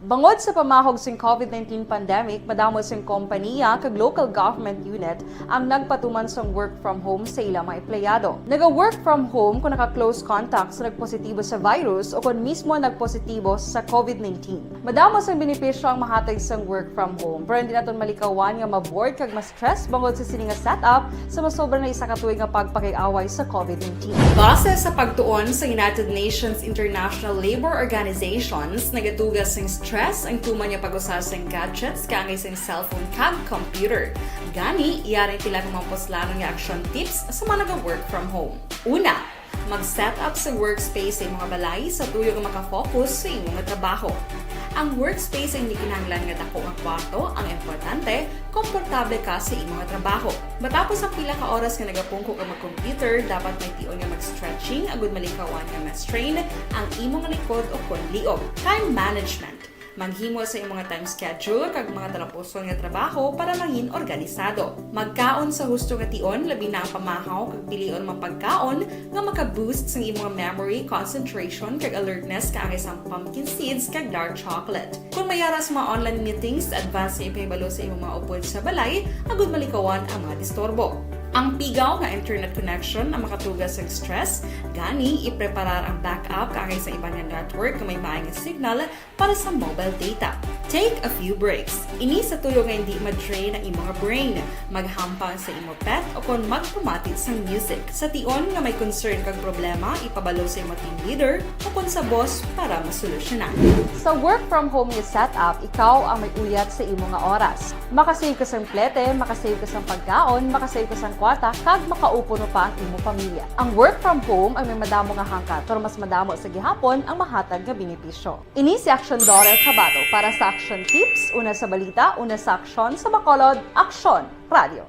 Bangod sa pamahog sing COVID nineteen pandemic, madamo sing kompaniya kag local government unit ang nagpatuman sang work from home sa ila mga empleyado. Naga-work from home kon naka-close contact sa nagpositibo sa virus o kon mismo nagpositibo sa COVID nineteen. Madamo sang benepisyo ang mahatag sang work from home, pero hindi naton malikawan nga ma-bored kag ma-stress bangod sa sini nga setup sa masobra na isa ka tuig nga pagpakig-away sa COVID nineteen. Base sa pagtuon sa United Nations International Labour Organizations, nagatuga sing stress ang tuman nga pag-usa sang gadgets kaangay sang cellphone kag computer. Gani, yari pila ka mga puslanon nga action tips sa mga naga-work from home. Una, mag-set up sa workspace sa imong balay sa tuyo nga maka-focus sa imo nga trabaho. Ang workspace ay hindi kinahanglan nga dako nga kwarto, ang importante, komportable ka sa imo nga trabaho. Matapos ang pila ka oras nga nagapungko ka mag-computer, dapat may tion nga mag-stretching agud malikawan nga ma-strain ang imo nga likod o kon liog. Time management. Maghimo sa imo nga time schedule kag mga talapuson nga trabaho para mangin organisado. Magkaon sa husto nga tion, labi na ang pamahaw, kag pilion ang mga pagkaon nga maka-boost sang imo nga memory, concentration, kag alertness, kaangay sang pumpkin seeds kag dark chocolate. Kon may ara sa mga online meetings, advance nga ipahibalo sa imo mga upod sa balay agud malikawan ang mga disturbo. Ang pigaw nga internet connection ang makatuga sang stress, gani ipreparar ang backup kaangay sa iban nga network nga may maay nga signal para sa mobile data. Take a few breaks. Ini sa tuyo nga hindi ma-drain ang imo nga brain. Maghampang sa imo pet o kon magpamati sang music. Sa tion nga may concern kag problema, ipabalo sa imo team leader o kon sa boss para masolusyonan. Sa work from home nga setup, ikaw ang may uyat sa imo nga oras. Makasave ka sang plete, makasave ka sang pagkaon, makasave ka sang kwarta, kag makaupo pa ang imo pamilya. Ang work from home ay may madamo nga hangkat, pero mas madamo sa gihapon ang mahatag nga benepisyo. Ini si Aksyon Dorel Cabato para sa Aksyon Tips, una sa balita, una sa aksyon, sa Bacolod, Aksyon Radio.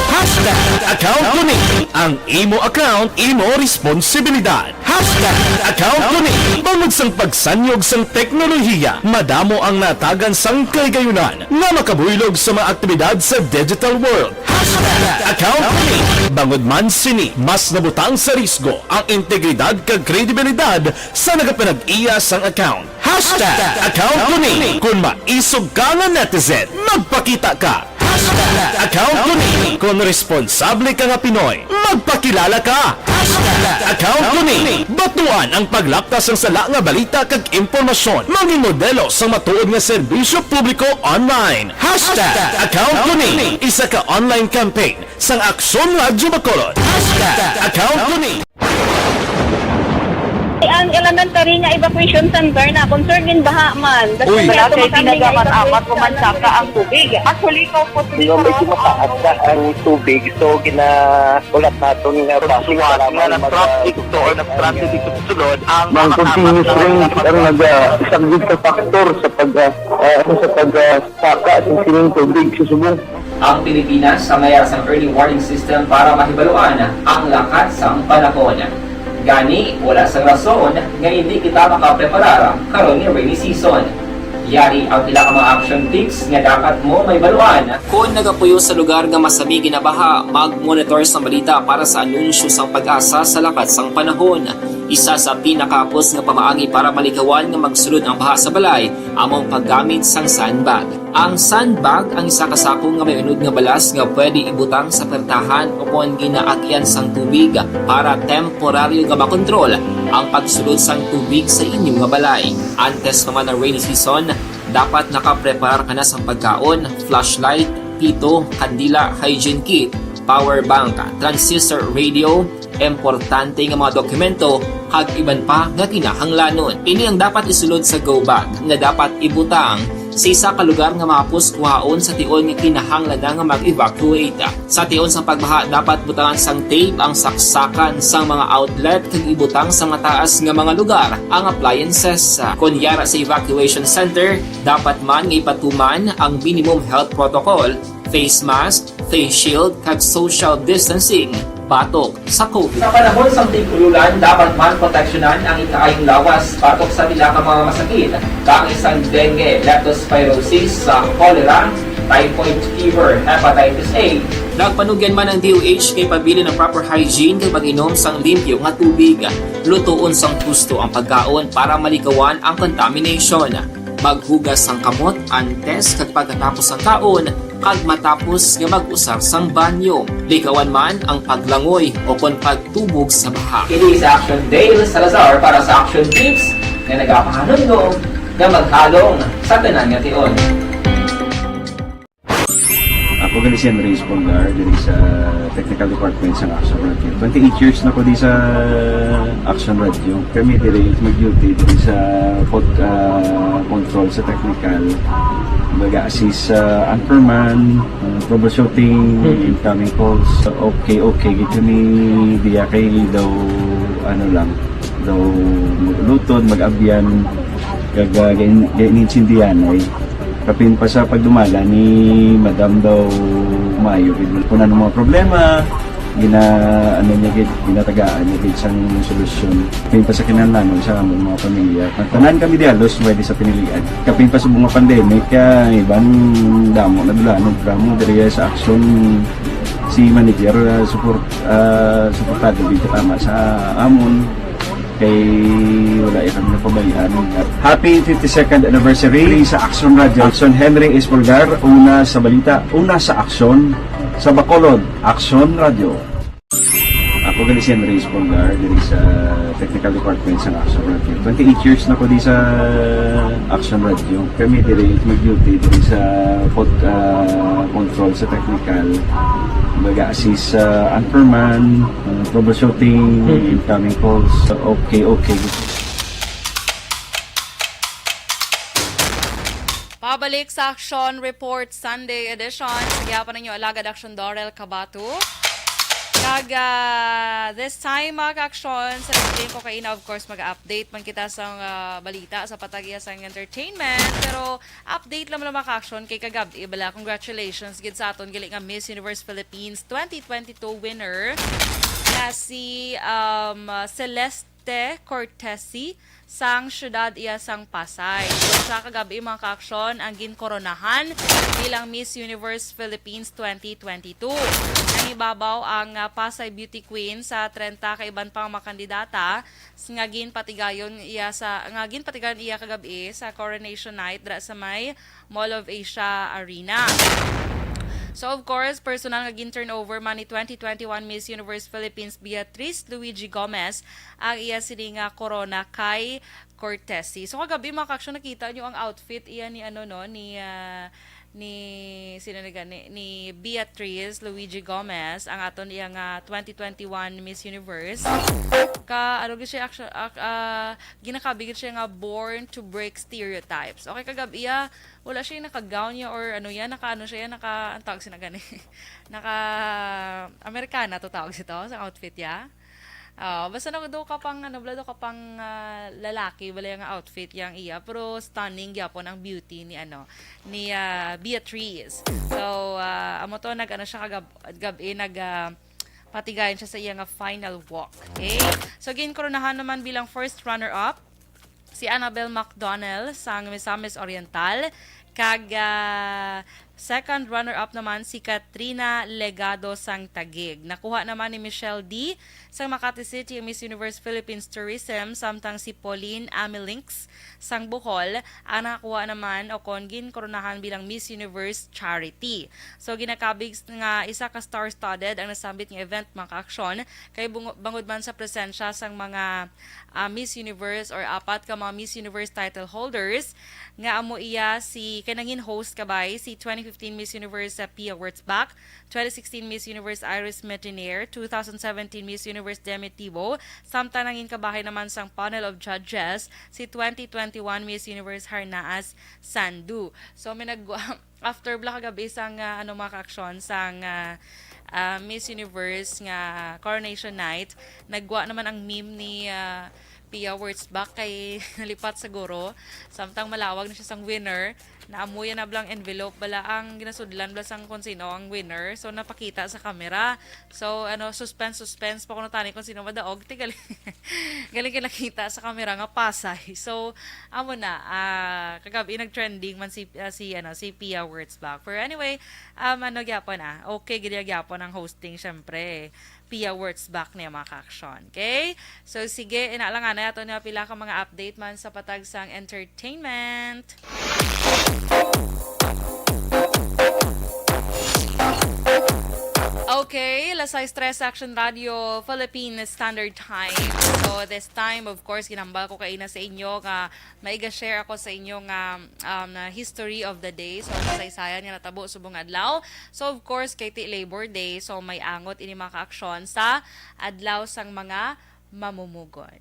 Hashtag account ko ni. Ang imo account, imo responsibilidad. Hashtag account ko ni. Bangod sang pagsanyog sang teknolohiya, madamo ang natagan sang kahigayunan nga makabuylog sa mga aktibidad sa digital world. Hashtag account ko ni. Bangod man sini, mas nabutang sa risgo ang integridad kag kredibilidad sa nagapanag-iya sang account. Hashtag account ko ni. Kung maisog ka nga netizen, magpakita ka. Hashtag account ko ni. Kon responsable ka nga Pinoy, magpakilala ka. Hashtag account ko ni. Batuan ang paglapta sang sala nga balita kag impormasyon. Maging modelo sang matuod nga serbisyo publiko online. Hashtag account ko ni. Isa ka online campaign sang Aksyon Radyo Bacolod. Hashtag account ko ni. Ang elementary nga evacuation center na concern din baha man. Uy. Wala kay tinaga man amat o man saka ang tubig. Actually, ko po Yung medyo mataas na ang tubig, so ginakulat naton nga bus. Suwat nga nag-traffic to or nag-traffic dito sa sulod, ang Mang continuous rain ang nagasaglit sa factor sa pag, ah, ah, sa pag, ah, saka sa sining tubig sa subong. Ang Pilipinas ang mayara sang early warning system para mahibaluan ang lakat sang panahon. Gani, wala sang rason nga hindi kita makapreparar karon nga rainy season. Yari ang pila ka mga action tips nga dapat mo mahibaluan. Kon nagapuyo sa lugar nga masami ginabaha, mag-monitor sang balita para sa anunsyo sang PAGASA sa lakat sang panahon. Isa sa pinakahapos nga pamaagi para malikawan nga magsulod ang baha sa balay amo ang paggamit sang sandbag. Ang sandbag ang isa ka sako nga may unod nga balas nga pwede ibutang sa pertahan o kon ginaagyan sang tubig para temporaryo nga makontrol ang pagsulod sang tubig sa inyo nga balay. Antes pa man ang rainy season, dapat nakapreparar ka na sang pagkaon, flashlight, pito, kandila, hygiene kit, power bank, transistor radio, importante nga mga dokumento, kag iban pa nga kinahanglanon. Ini ang dapat isulod sa go bag nga dapat ibutang sa isa ka lugar nga mahapos kuhaon sa tion nga kinahanglan na nga mag-evacuate. Sa tion sang pagbaha, dapat butangan sang tape ang saksakan sang mga outlet kag ibutang sa mataas nga mga lugar ang appliances. Kon yara sa evacuation center, dapat man nga ipatuman ang minimum health protocol, face mask, face shield, kag social distancing batok sa COVID. Sa panahon sang tig-ululan, dapat man proteksyonan ang ikaayong lawas batok sa pila ka mga masakit, kaangay sang dengue, leptospirosis, sa cholera, typhoid fever, hepatitis A. Nagpanugyan man ang D O H kay pabilin ang proper hygiene kag pag-inom sang limpyo nga tubig. Lutoon sang husto ang pagkaon para malikawan ang contamination. Maghugas sang kamot antes kag pagkatapos sang kaon, kag matapos nga mag-usar sang banyo. Likawan man ang paglangoy o kon pagtubog sa baha. Ini si Action Dale Salazar para sa Action Tips nga nagapahanumdom nga maghalong sa tanan nga tion. Ako gali si Henry Espolgar, diri sa Technical Department sang Action Radio. Twenty-eight years na ko di sa Action Radio. Kami diri mag-duty diri sa pod-, ah, control sa technical. Mag-assist sa anchorman, ah, troubleshooting, Mm. incoming calls. Okay, okay. Gid kami diya kay daw, ano lang, daw mag-ulutod, mag-abyan, kag, ah, gain-, gain-, gaintindihan ay. Kapin pa sa pagdumala ni Madam daw maayo gid. Kung ano mga problema, gina-, ano niya gid, ginatagaan niya gid sang solusyon. Kapin pa sa kinahanglanon sa among mga pamilya. Ang tanan kami di halos pwede sa pinilian. Kapin pa sa mga pandemic, kaya iban damo na dulanog kamo diri sa aksyon si manager, ah, support, ah, suportado gid tama sa amon. Kay wala ya kami napabayaan. Happy fifty-second anniversary sa Action Radio. Action Henry Espolgar, una sa balita, una sa aksyon, sa Bacolod, Action Radio. Ako gali si Henry Espolgar, diri sa Technical Department sa Action Radio. Twenty-eight years na ko di sa Action Radio. Kami diri mag-duty diri sa pod-, ah, control sa technical. Mag-assist sa anchorman, ah, troubleshooting, Mm. incoming calls. Okay, okay. Pabalik sa Action Report Sunday edition. Sa gihapon ninyo, Alagad Action Dorel Cabato. Kag, ah, this time, mga ka-action, sa nagpiling ko kaina, of course, mag-update man kita sa, ah, balita sa patag iya sang entertainment. Pero update lang, mga ka-action, kay kagab-i bala. Congratulations gid sa aton gali nga Miss Universe Philippines twenty twenty-two winner na si, um, Celeste Cortesi sang siyudad iya sang Pasay. So, sa kagab-i, mga ka-action, ang ginkoronahan bilang Miss Universe Philippines twenty twenty-two. Nangibabaw ang, ah, Pasay Beauty Queen sa trenta ka iban pang mga kandidata s-, nga ginpatigayon iya sa, nga ginpatigayon iya kagab-i sa Coronation Night dira sa may Mall of Asia Arena. So, of course, personal nga gin-turnover man ni twenty twenty-one Miss Universe Philippines Beatrice Luigi Gomez ang iya sini nga korona kay Cortesi. So, kagabi, mga ka-aksyon, nakita nyo ang outfit iya ni, ano, no, ni, ah, ni, sino ni gani? Ni Beatrice Luigi Gomez, ang aton iya nga twenty twenty-one Miss Universe. Ka, ano gid siya, action, ak-, ah, ginakabig siya nga born to break stereotypes. Okay, kagabi, iya, wala siya naka-gown niya or ano yan, naka-ano siya, naka, ang tawag siya na gani? Naka-Americana to tawag siya to, sa outfit niya. Ah, basta na do ka pang, ano, bala do ka pang, ah, lalaki, bala yung outfit yang iya, pero stunning gyapon ang beauty ni, ano, ni, ah, Beatrice. So, ah, amo to, nag, ano siya, kagab-, gabi, nag, ah, patigayon siya sa iya nga final walk. Okay? So, ginkoronahan naman bilang first runner-up si Annabel McDonnell sang Misamis Oriental, kag, ah, second runner-up naman si Katrina Legado sang Taguig. Nakuha naman ni Michelle D sang Makati City ang Miss Universe Philippines Tourism, samtang si Pauline Amilinks sang Bohol ang nakakuha naman o kon ginkoronahan bilang Miss Universe Charity. So, ginakabig nga isa ka star-studded ang nasambit nga event, mga ka-aksyon, kay bungo-, bangod man sa presensya sang mga, ah, Miss Universe or apat ka mga Miss Universe title holders, nga amo iya si, kay nangin host kabay si twenty fifteen Miss Universe sa Pia Wurtzbach, twenty sixteen Miss Universe Iris Metinier, two thousand seventeen Miss Universe Demi Tibo, samtang nangin kabahin naman sang panel of judges si twenty twenty-one Miss Universe Harnaas Sandu. So, may nag-, after bala kagabi sang, ah, ano, mga ka-aksyon, sang, ah, ah, Miss Universe nga Coronation Night, nagwa naman ang meme ni, ah, Pia Wurtzbach kay nalipat siguro. Samtang malawag na siya sang winner, naamuya na blang envelope, bala ang ginasudlan bala sang kung sino ang winner. So, napakita sa kamera. So, ano, suspense, suspense pa kuno tani kung sino madaog. Ti galing, galing kay nakita sa kamera nga Pasay. So, amo na, ah, kagabi nag-trending man si, ah, si, ano, si Pia Wurtzbach. Pero anyway, um, ano gyapon, ah, okay gid gyapon ang hosting, syempre. Pia Wurtzbach niya, mga ka-aksyon. Okay? So, sige, ina lang, anay, ato niya pila ka mga update man sa patag sang entertainment. Okay, alas sais tres, Action Radio, Philippine Standard Time. So, this time, of course, ginhambal ko kaina sa inyo nga may ga-share ako sa inyo nga, um, na history of the day. So, kasaysayan nga natabo subong adlaw. So, of course, kay ti Labor Day, so may angot ini, mga ka-aksyon, sa adlaw sang mga mamumugon.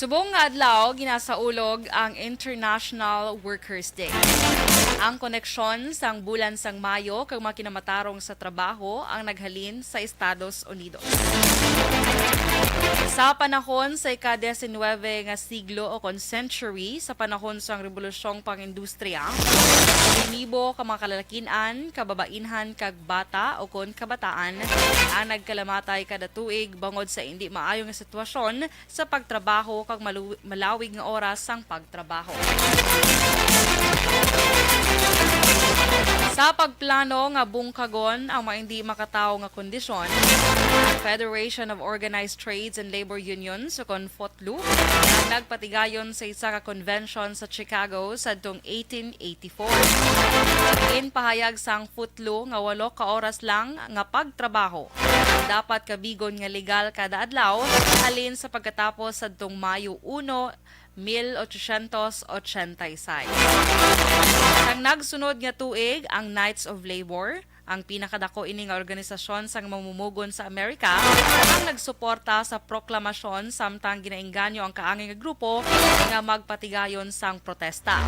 Subong nga adlaw, ginasaulog ang International Workers' Day. Ang koneksyon sang bulan sang Mayo kag mga kinamatarong sa trabaho ang naghalin sa Estados Unidos. Sa panahon sa ika-diecinuebe nga siglo o kon century, sa panahon sang Rebolusyong Pang-Industriya, libo ka mga kalalakin-an, kababainhan, kag bata o kon kabataan ang nagkalamatay kada tuig bangod sa indi maayo nga sitwasyon sa pagtrabaho kag malu-, malawig nga oras sang pagtrabaho. Sa pagplano nga bungkagon ang mga indi makatawo nga kondisyon, ang Federation of Organized Trades and Labor Unions, o kon FOTLU, ang nagpatigayon sa isa ka convention sa Chicago sadtong eighteen eighty-four. Ginpahayag sang FOTLU nga walo ka oras lang nga pagtrabaho dapat kabigon nga legal kada adlaw halin sa pagkatapos sadtong Mayo uno, mil ochocientos ochenta y seis. Sang nagsunod nga tuig, ang Knights of Labor, ang pinakadako ini nga organisasyon sang mamumugon sa Amerika, ang nagsuporta sa proklamasyon, samtang ginainganyo ang kaangay nga grupo nga magpatigayon sang protesta.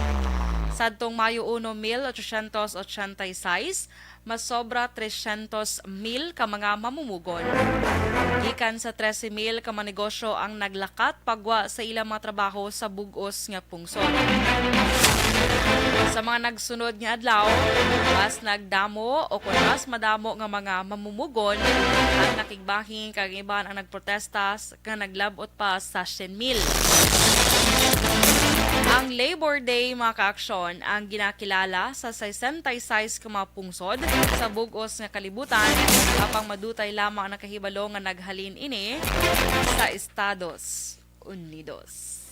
Sadtong Mayo uno, mil ochocientos ochenta y seis, mas sobra trescientos mil ka mga mamumugon. Gikan sa trese mil ka mga negosyo ang naglakat pagwa sa ilang mga trabaho sa bug-os nga pungsod. Sa mga nagsunod nga adlaw, mas nagdamo o kon mas madamo nga mga mamumugon ang nakigbahin, kag iban ang nagprotesta s-, nga naglab-ot pa sa syen mil. Ang Labor Day, mga kaaksyon, ang ginakilala sa sesenta y seis ka mga pungsod sa bug-os nga kalibutan, apang madutay lamang nakahibalo nga naghalin ini sa Estados Unidos.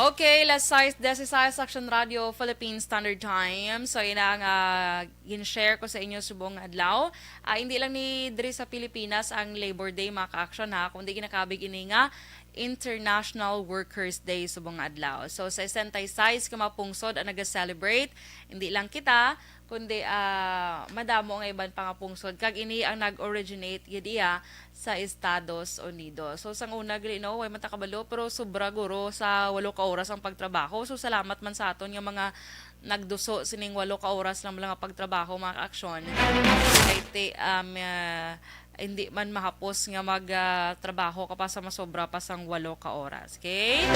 Okay, las sais dieciséis, Action Radio Philippine Standard Time. So, yun ang, ah, gin-share ko sa inyo subong nga adlaw. Ah, hindi lang ni diri sa Pilipinas ang Labor Day, mga ka-action, ha, kundi ginakabig ini nga International Workers Day subong nga adlaw. So, sesenta y seis ka mga pungsod ang naga-celebrate. Hindi lang kita, kundi, ah, madamo nga iban pa nga pungsod. Kag ini ang nag-originate gid iya sa Estados Unidos. So, sang una, gali, no, way man ta kabalo, pero sobra guro sa walo ka oras ang pagtrabaho. So, salamat man sa aton nga mga nagduso sining walo ka oras lang nga pagtrabaho, mga ka-action. Kay ti-, um, ah, hindi man mahapos nga mag, ah, trabaho ka pa sa masobra pa sang walo ka oras. Okay?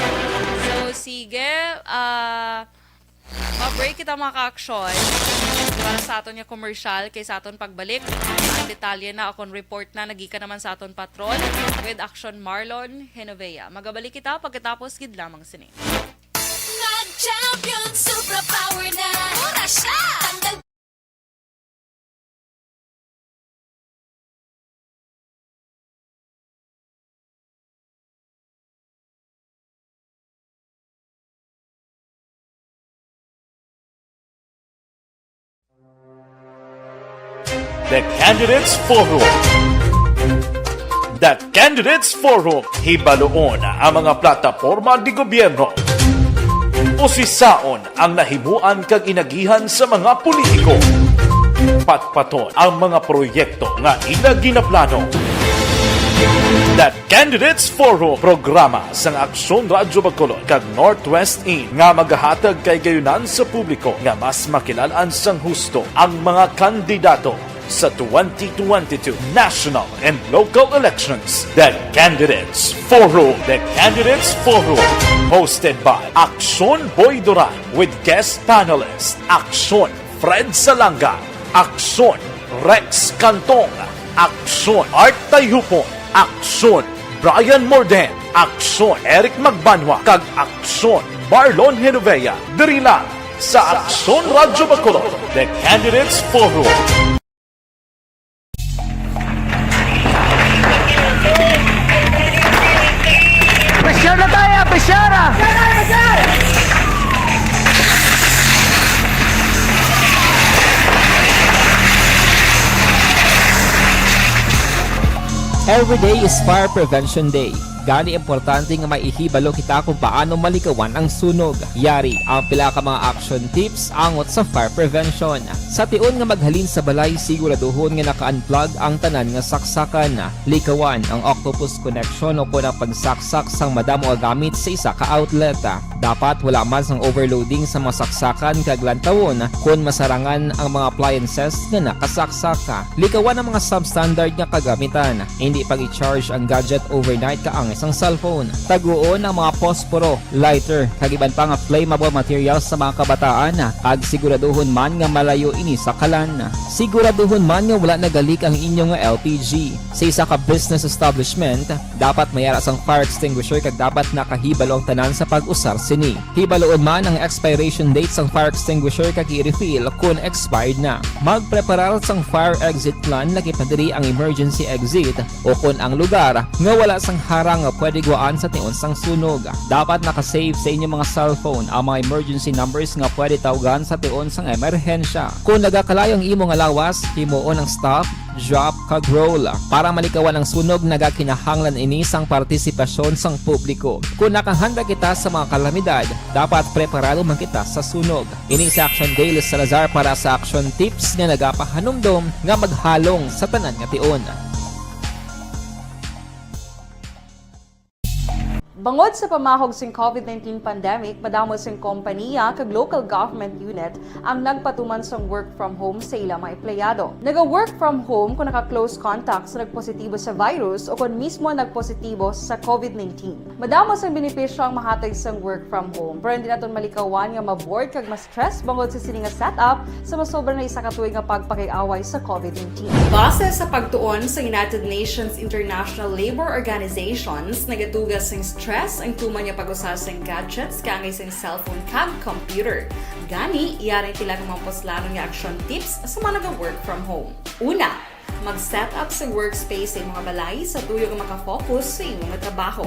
So, sige, ah, ma-break kita, mga ka-action. Para sa aton nga commercial, kay sa aton pagbalik, ang detalye na akon report na nagikan naman sa aton patron with Action Marlon Genovea. Magabalik kita pagkatapos gid lamang sini. Nag-champion superpower na. Mura siya. Tanggal. The Candidates Forum. The Candidates Forum. Hibaluon ang mga plataporma di gobyerno. Usisaon ang nahimuan kag inagihan sa mga politiko. Patpaton ang mga proyekto nga ila ginaplano. The Candidates Forum, programa sang Aksyon Radyo Bacolod kag Northwest In nga magahatag kahigayonan sa publiko nga mas makilal-an sang husto ang mga kandidato sa twenty twenty-two national and local elections. The Candidates Forum. The Candidates Forum, hosted by Aksyon Boy Duran with guest panelist Aksyon Fred Salanga, Aksyon Rex Cantong, Aksyon Art Tayhupon, Aksyon Brian Morden, Aksyon Eric Magbanwa, kag Aksyon Marlon Genovea, diri lang sa Aksyon Radyo Bacolod, The Candidates Forum. Pressure na tayo, pressure! Every day is Fire Prevention Day. Gani, importante nga may ihibalo kita kung paano malikawan ang sunog. Yari ang pila ka mga action tips angot sa fire prevention. Sa tion nga maghalin sa balay, siguraduhon nga naka-unplug ang tanan nga saksakan. Likawan ang octopus connection o kon ang pagsaksak sang madamo nga gamit sa isa ka outlet. Dapat wala man sang overloading sa mga saksakan kag lantawon kon masarangan ang mga appliances nga nakasaksak. Likawan ang mga substandard nga kagamitan. Hindi pag-i-charge ang gadget overnight kaangay sang cellphone. Taguon ang mga posporo, lighter, kag iban pa nga flammable materials sa mga kabataan, kag siguraduhon man nga malayo ini sa kalan. Siguraduhon man nga wala nagalik ang inyo nga L P G. Sa isa ka business establishment, dapat may ara sang fire extinguisher kag dapat nakahibalo ang tanan sa pag-usar sini. Hibaluon man ang expiration date sang fire extinguisher kag i-refill kon expired na. Magpreparar sang fire exit plan, lakip na diri ang emergency exit o kon ang lugar nga wala sang harang nga pwede guwaan sa tion sang sunog. Dapat naka-save sa inyo mga cellphone ang mga emergency numbers nga pwede tawgan sa tion sang emerhensya. Kon nagakalayo ang imo nga lawas, himuon ang stop, drop, kag roll. Para malikawan ang sunog, nagakinahanglan ini sang partisipasyon sang publiko. Kon nakahanda kita sa mga kalamidad, dapat preparado man kita sa sunog. Ini si Action Dale Salazar para sa Action Tips nga nagapahanumdom nga maghalong sa tanan nga tion. Bangod sa pamahog sing COVID nineteen pandemic, madamo sing kompaniya kag local government unit ang nagpatuman sang work from home sa ila mga empleyado. Naga-work from home kung naka-close contact sa nagpositibo sa virus o kon mismo nagpositibo sa COVID nineteen. Madamo sang benepisyo ang mahatag sang work from home, pero hindi naton malikawan nga ma-bored kag ma-stress bangod sa sini nga setup sa masobra na isa ka tuig nga pagpakig-away sa COVID nineteen. Base sa pagtuon sa United Nations International Labour Organizations, nagatuga sing stress ang tuman nga pag-usa sing gadgets kaangay sing cellphone kag computer. Gani, yari ang pila ka mga puslanon nga action tips sa mga naga-work from home. Una, mag-set up sa workspace sa imong balay sa tuyo nga makafocus sa imong trabaho.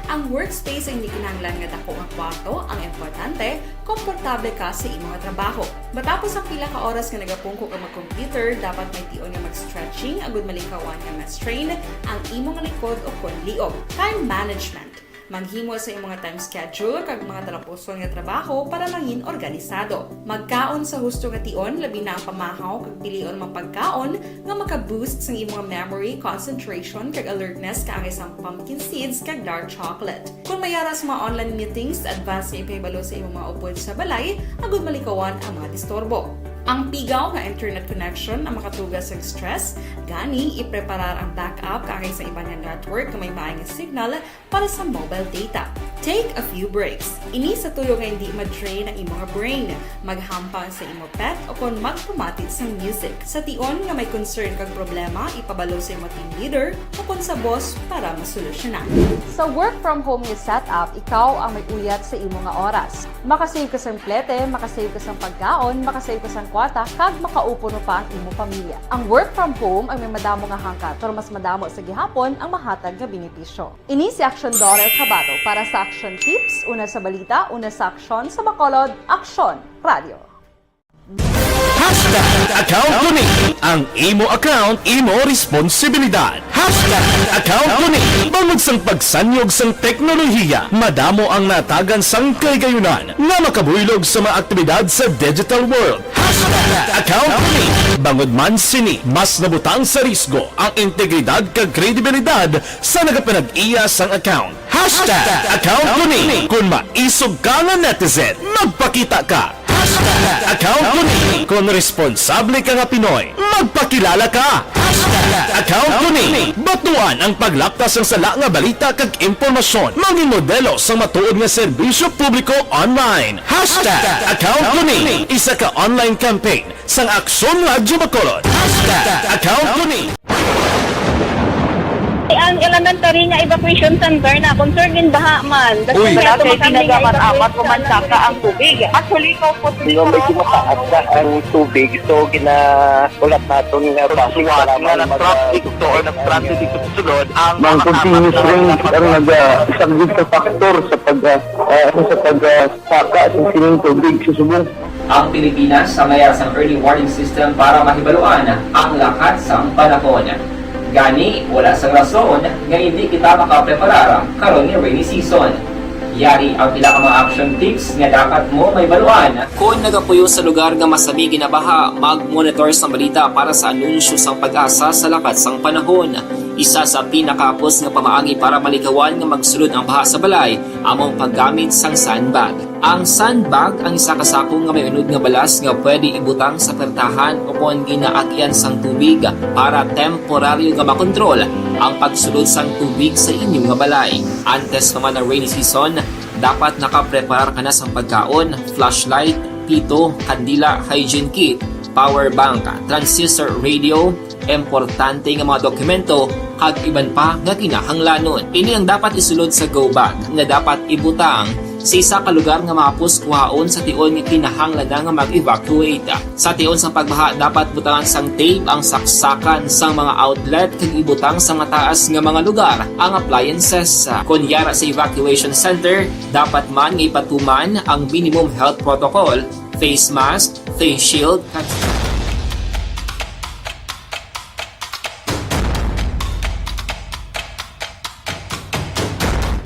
Ang workspace ay hindi kinahanglan nga dako nga kwarto, ang importante, komportable ka sa imong trabaho. Matapos ang pila ka oras nga nagapungko ka mag-computer, dapat may tion nga mag-stretching agud malikawan nga ma-strain ang imong likod o kon liog. Time management. Maghimo sa imong time schedule kag mga talapuson nga trabaho para mangin organisado. Magkaon sa husto nga tion, labi na ang pamahaw kag pilion mga pagkaon nga maka-boost sang imong memory, concentration, kag alertness kaangay sang pumpkin seeds kag dark chocolate. Kung may ara sa mga online meetings, advance nga ipahibalo sa imong mga upod sa balay agud malikawan ang mga disturbo. Ang pigaw nga internet connection ang makatuga sang stress, gani ipreparar ang backup kaangay sa iban nga network nga may maay nga signal para sa mobile data. Take a few breaks. Ini sa tuyo nga hindi ma-drain ang imong brain. Maghampang sa imo pet o kon magpamati sang music. Sa tion nga may concern kag problema, ipabalo sa imo team leader o kon sa boss para masolusyonan. Sa work from home nga setup, ikaw ang may uyat sa imo nga oras. Makasave ka sang plete, makasave ka sang pagkaon, makasave ka sang kwarta, kag makaupod pa ang imo pamilya. Ang work from home ang may madamo nga hangkat, pero mas madamo sa gihapon ang mahatag nga benepisyo. Ini si Aksyon Dorel Cabato para sa Aksyon Tips, una sa balita, una sa aksyon, sa Bacolod, Aksyon Radio. Hashtag account ko ni. Ang imo account, imo responsibilidad. Hashtag account ko ni. Bangod sang pagsanyog sang teknolohiya, madamo ang natagan sang kahigayunan nga makabuylog sa mga aktibidad sa digital world. Hashtag account ko ni. Bangod man sini, mas nabutang sa risgo ang integridad kag kredibilidad sa nagapanag-iya sang account. Hashtag account ko ni. Kung maisog ka nga netizen, magpakita ka. Hashtag account ko ni. Kung responsable ka nga Pinoy, magpakilala ka. Hashtag account ko ni. Batuan ang paglapta sang sala nga balita kag impormasyon. Mangin modelo sang matuod nga serbisyo publiko online. Hashtag account ko ni. Isa ka online campaign sang Aksyon Radyo Bacolod. Hashtag account ko ni. Ang elementary nga evacuation center na concerned din baha man. Uy. Wala kay tinaga man apat o man saka ang tubig. Actually, ikaw po, di ba, may tumataas na ang tubig, so ginahulat naton nga base para nag-traffic to or nag-transit dito sa sulod ang mga continuous rain ang nag-, ah, isa gid ka factor sa pag, ah, ah, sa pag, ah, saka sa sining tubig sa subong. Ang Pilipinas ang may sang early warning system para mahibaluan ang lakat sang panahon. Gani, wala sang rason nga hindi kita makapreparar karon nga rainy season. Yari ang pila ka mga action tips nga dapat mo mahibaluan. Kon nagapuyo sa lugar nga masami ginabaha, mag-monitor sang balita para sa anunsyo sang PAGASA sa lakat sang panahon. Isa sa pinakahapos nga pamaagi para malikawan nga magsulod ang baha sa balay amo ang paggamit sang sandbag. Ang sandbag ang isa ka sako nga may unod nga balas nga pwede ibutang sa pertahan o kon ginaagian sang tubig para temporaryo nga makontrol ang pagsulod sang tubig sa inyo nga balay. Antes pa man ang rainy season, dapat nakapreparar ka na sang pagkaon, flashlight, pito, kandila, hygiene kit, power bank, transistor radio, importante nga mga dokumento, kag iban pa nga kinahanglanon. Ini ang dapat isulod sa go bag nga dapat ibutang sa isa ka lugar nga mahapos kuhaon sa tion nga kinahanglan na nga mag-evacuate. Sa tion sang pagbaha, dapat butangan sang tape ang saksakan sang mga outlet kag ibutang sa mataas nga mga lugar ang appliances. Kon yara sa evacuation center, dapat man nga ipatuman ang minimum health protocol, face mask, face shield, kag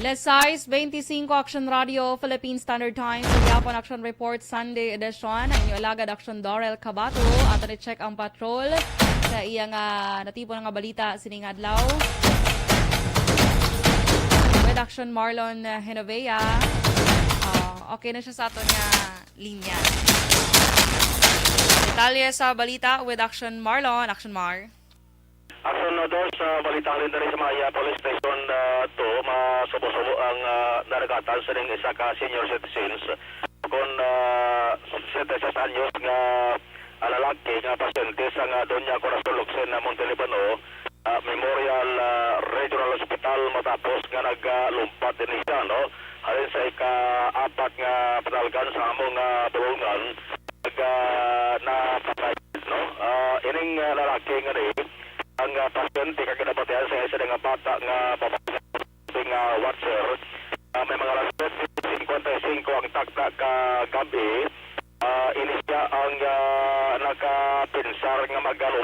Alas sais beintisinko, Action Radio, Philippine Standard Time, sa gihapon Action Report, Sunday edition. Ang inyo alagad, Action Dorel Cabato. Ato ni check ang patrol sa iyang, ah, natipon nga balita sining adlaw. With Action Marlon, uh, Genovea. Uh, okay na siya sa aton nga linya. Detalye sa balita with Action Marlon. Action Mar. Action, uh, Dor, sa balita halin diri sa Maya Police Station, uh, two, masubo-subo ang, uh, naragatan sining isa ka senior citizens. Kon, uh, siyete anyos nga, uh, lalaki nga pasyente sa nga Doña Corazon Locsin na Montelibano, uh, Memorial, uh, Regional Hospital matapos nga naglumpat ini siya, no? Halin sa ika-apat nga panalgan sa among, uh, bulungan, nag, ah, napatay, no? Ah, ining, ah, lalaki nga ni, ang, ah, pasyente kag ginabatian sa isa nga bata nga babayi nga watcher. Ah, may mga alas siyete cincuenta y cinco ang takna ka gab-i. Ah, ini siya ang, ah, nakapinsar nga magalo.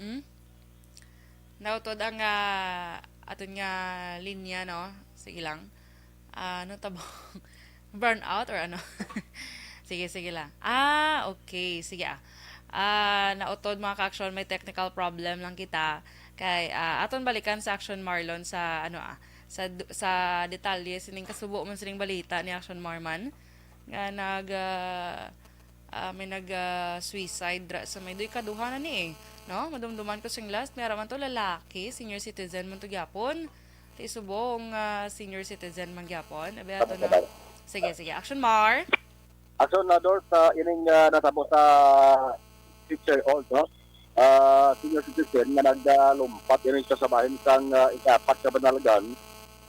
Hmm? Nautod ang, ah, aton nga linya, no? Sige lang. Ah, ano tabong? Brownout or ano? Sige, sige lang. Ah, okay. Sige, ah. Ah, nautod, mga ka-action, may technical problem lang kita. Kay, ah, aton balikan sa Action Marlon sa, ano, ah, sa du-, sa detalye sining kasubo man sining balita ni Action Marman nga nag, ah, ah, may nag, ah, suicide ra sa may duy kaduha na ni, eh, no? Madumduman ko sing last, may ara man to lalaki, senior citizen man to gyapon. Ti subong, ah, senior citizen man gyapon. Abi ato na. Sige, sige. Action Mar. Action na, Dor, sa ining, ah, natabo sa six-year-old, no? Ah, senior citizen nga nagalumpat ini siya sa bahin sang, ah, ika-apat ka banalgan,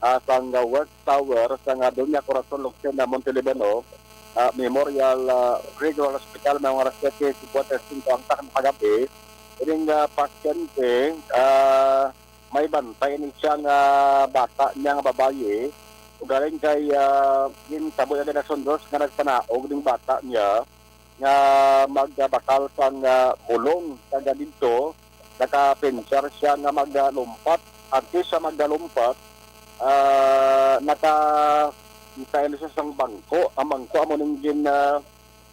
ah, sang, ah, West Tower sang, ah, Doña Corazon Locsin na Montelibano, ah, Memorial, ah, Regional Hospital, mga alas siyete cincuenta y cinco ang takna kagabi. Ining, ah, pasyente, ah, may bantay ni siya nga bata niya nga babayi. Ugaling kay, ah, gintabo niya na sundos nga nagpanaog ning bata niya nga magbakal sang, ah, bulong. Kag didto, nakapinsar siya nga magalumpat. Antes siya magalumpat, ah, nakakita ini siya sang bangko. Ang bangko amo ning gin, ah,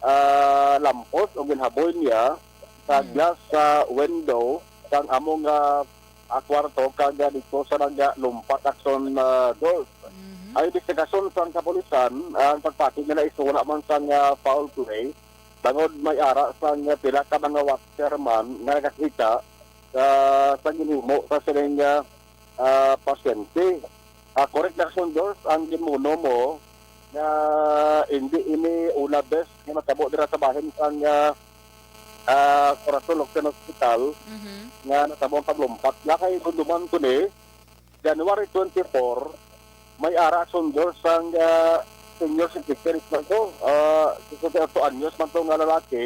ah, lampos o ginhaboy niya sa, mhm, glass sa window sang amo nga, ah, kwarto kag, ah, didto sa nagalumpat, Action, ah, Dor. Mhm. Ang investigasyon sang kapulisan, ang pagpati nila is wala man sang, ah, foul play, bangod may ara sang, ah, pila ka mga watcher man nga nakakita, ah, sa ginhimo sa sining, ah, ah, pasyente. Ah, correct na, Action Dor, ang ginmuno mo nga hindi ini una bes nga matabo dira sa bahin sang, ah, ah, Corazon Locsin Hospital, mhm, nga natabo ang paglumpat. Nga kay dumduman ko ni, January twenty-four, may ara, Action Dor, sang, ah, senior citizen man to, ah, sesenta y ocho anyos man to nga lalaki,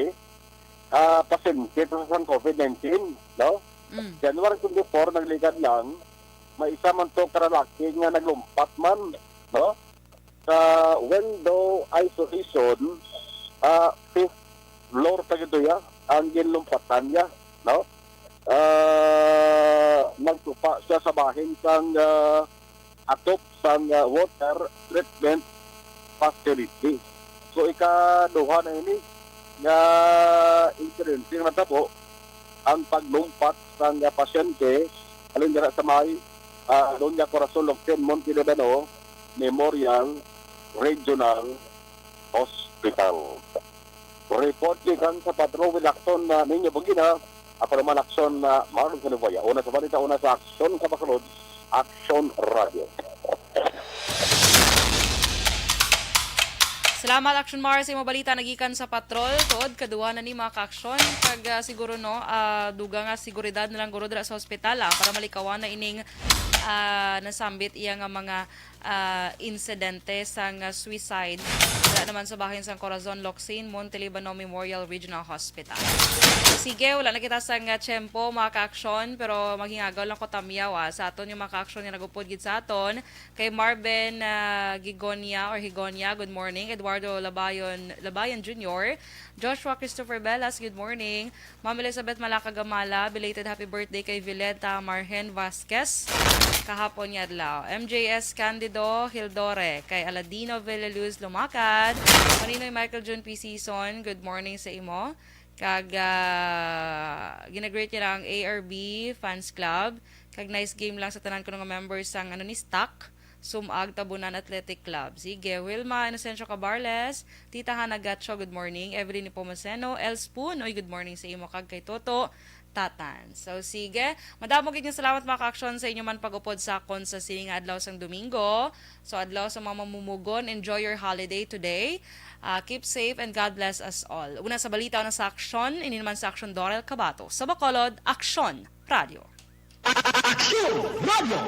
ah, pasyente to sang covid nineteen, no? Mm. January twenty-four, nagligad lang, may isa man to ka lalaki nga naglumpat man, no? Sa window isolation, ah, fifth floor pa gid iya ang ginlumpatan niya, no? Ah, nagtupa siya sa bahin sang, ah, atop sang, ah, water treatment facility. So, ikaduha na ini nga insidente nga natabo, ang paglumpat sang, ah, pasyente halin dira sa may, ah, Doña Corazon Locsin Montelibano Memorial Regional Hospital. Report gikan sa Patrol with Action, ah, ninyo Bugina. Ako naman, Action, ah, Marlon Canuboya. Una sa balita, una sa Action sa Bacolod, Action Radio. Salamat, Action Mar, sa imong balita nagikan sa Patrol. Tuod, kaduha na ni, mga ka-action. Pag, ah, siguro, no, ah, dugang nga seguridad na lang guro dira sa hospital, ah, para malikawan na ining, ah, nasambit iya nga mga, ah, insidente sang, ah, suicide. Wala naman sa bahin sang Corazon Locsin Montelibano Memorial Regional Hospital. Sige, wala na kita sang, ah, tiyempo, mga ka-action, pero maghingagaw lang ko tamyaw, ah, sa aton yung mga ka-action nga nagupod gid sa aton. Kay Marvin, ah, Gigonia or Higonia, good morning. Eduardo Labayon, Labayan Junior, Joshua Christopher Velas, good morning. Ma'am Elizabeth Malaka Gamala, belated happy birthday kay Violeta Marhen Vasquez kahapon nga adlaw. M J S Candido Hildore, kay Aladino Villaluz Lumakad, Maninoy Michael Jun P. Season, good morning sa imo. Kag, ah, ginagreet niya ang A R B Fans Club, Kag nice game lang sa tanan kuno nga members sang, ano, ni, Stock, Sumag, Tabunan Athletic Club. Sige, Wilma Inocencio Cabarles, Tita Hana Gacho, good morning. Evelyn Nepomuceno, El Spoon, oy, good morning sa imo kag kay Toto Tatan. So, sige, madamo gid nga salamat, mga ka-aksyon, sa inyo man pag-upod sa akon sa sini nga adlaw sang Domingo. So, adlaw sa mga mamumugon, enjoy your holiday today. Ah, keep safe and God bless us all. Una sa balita, una sa aksyon, ini naman sa aksyon, Dorel Cabato. Sa Bacolod, Aksyon Radio. Aksyon Radio.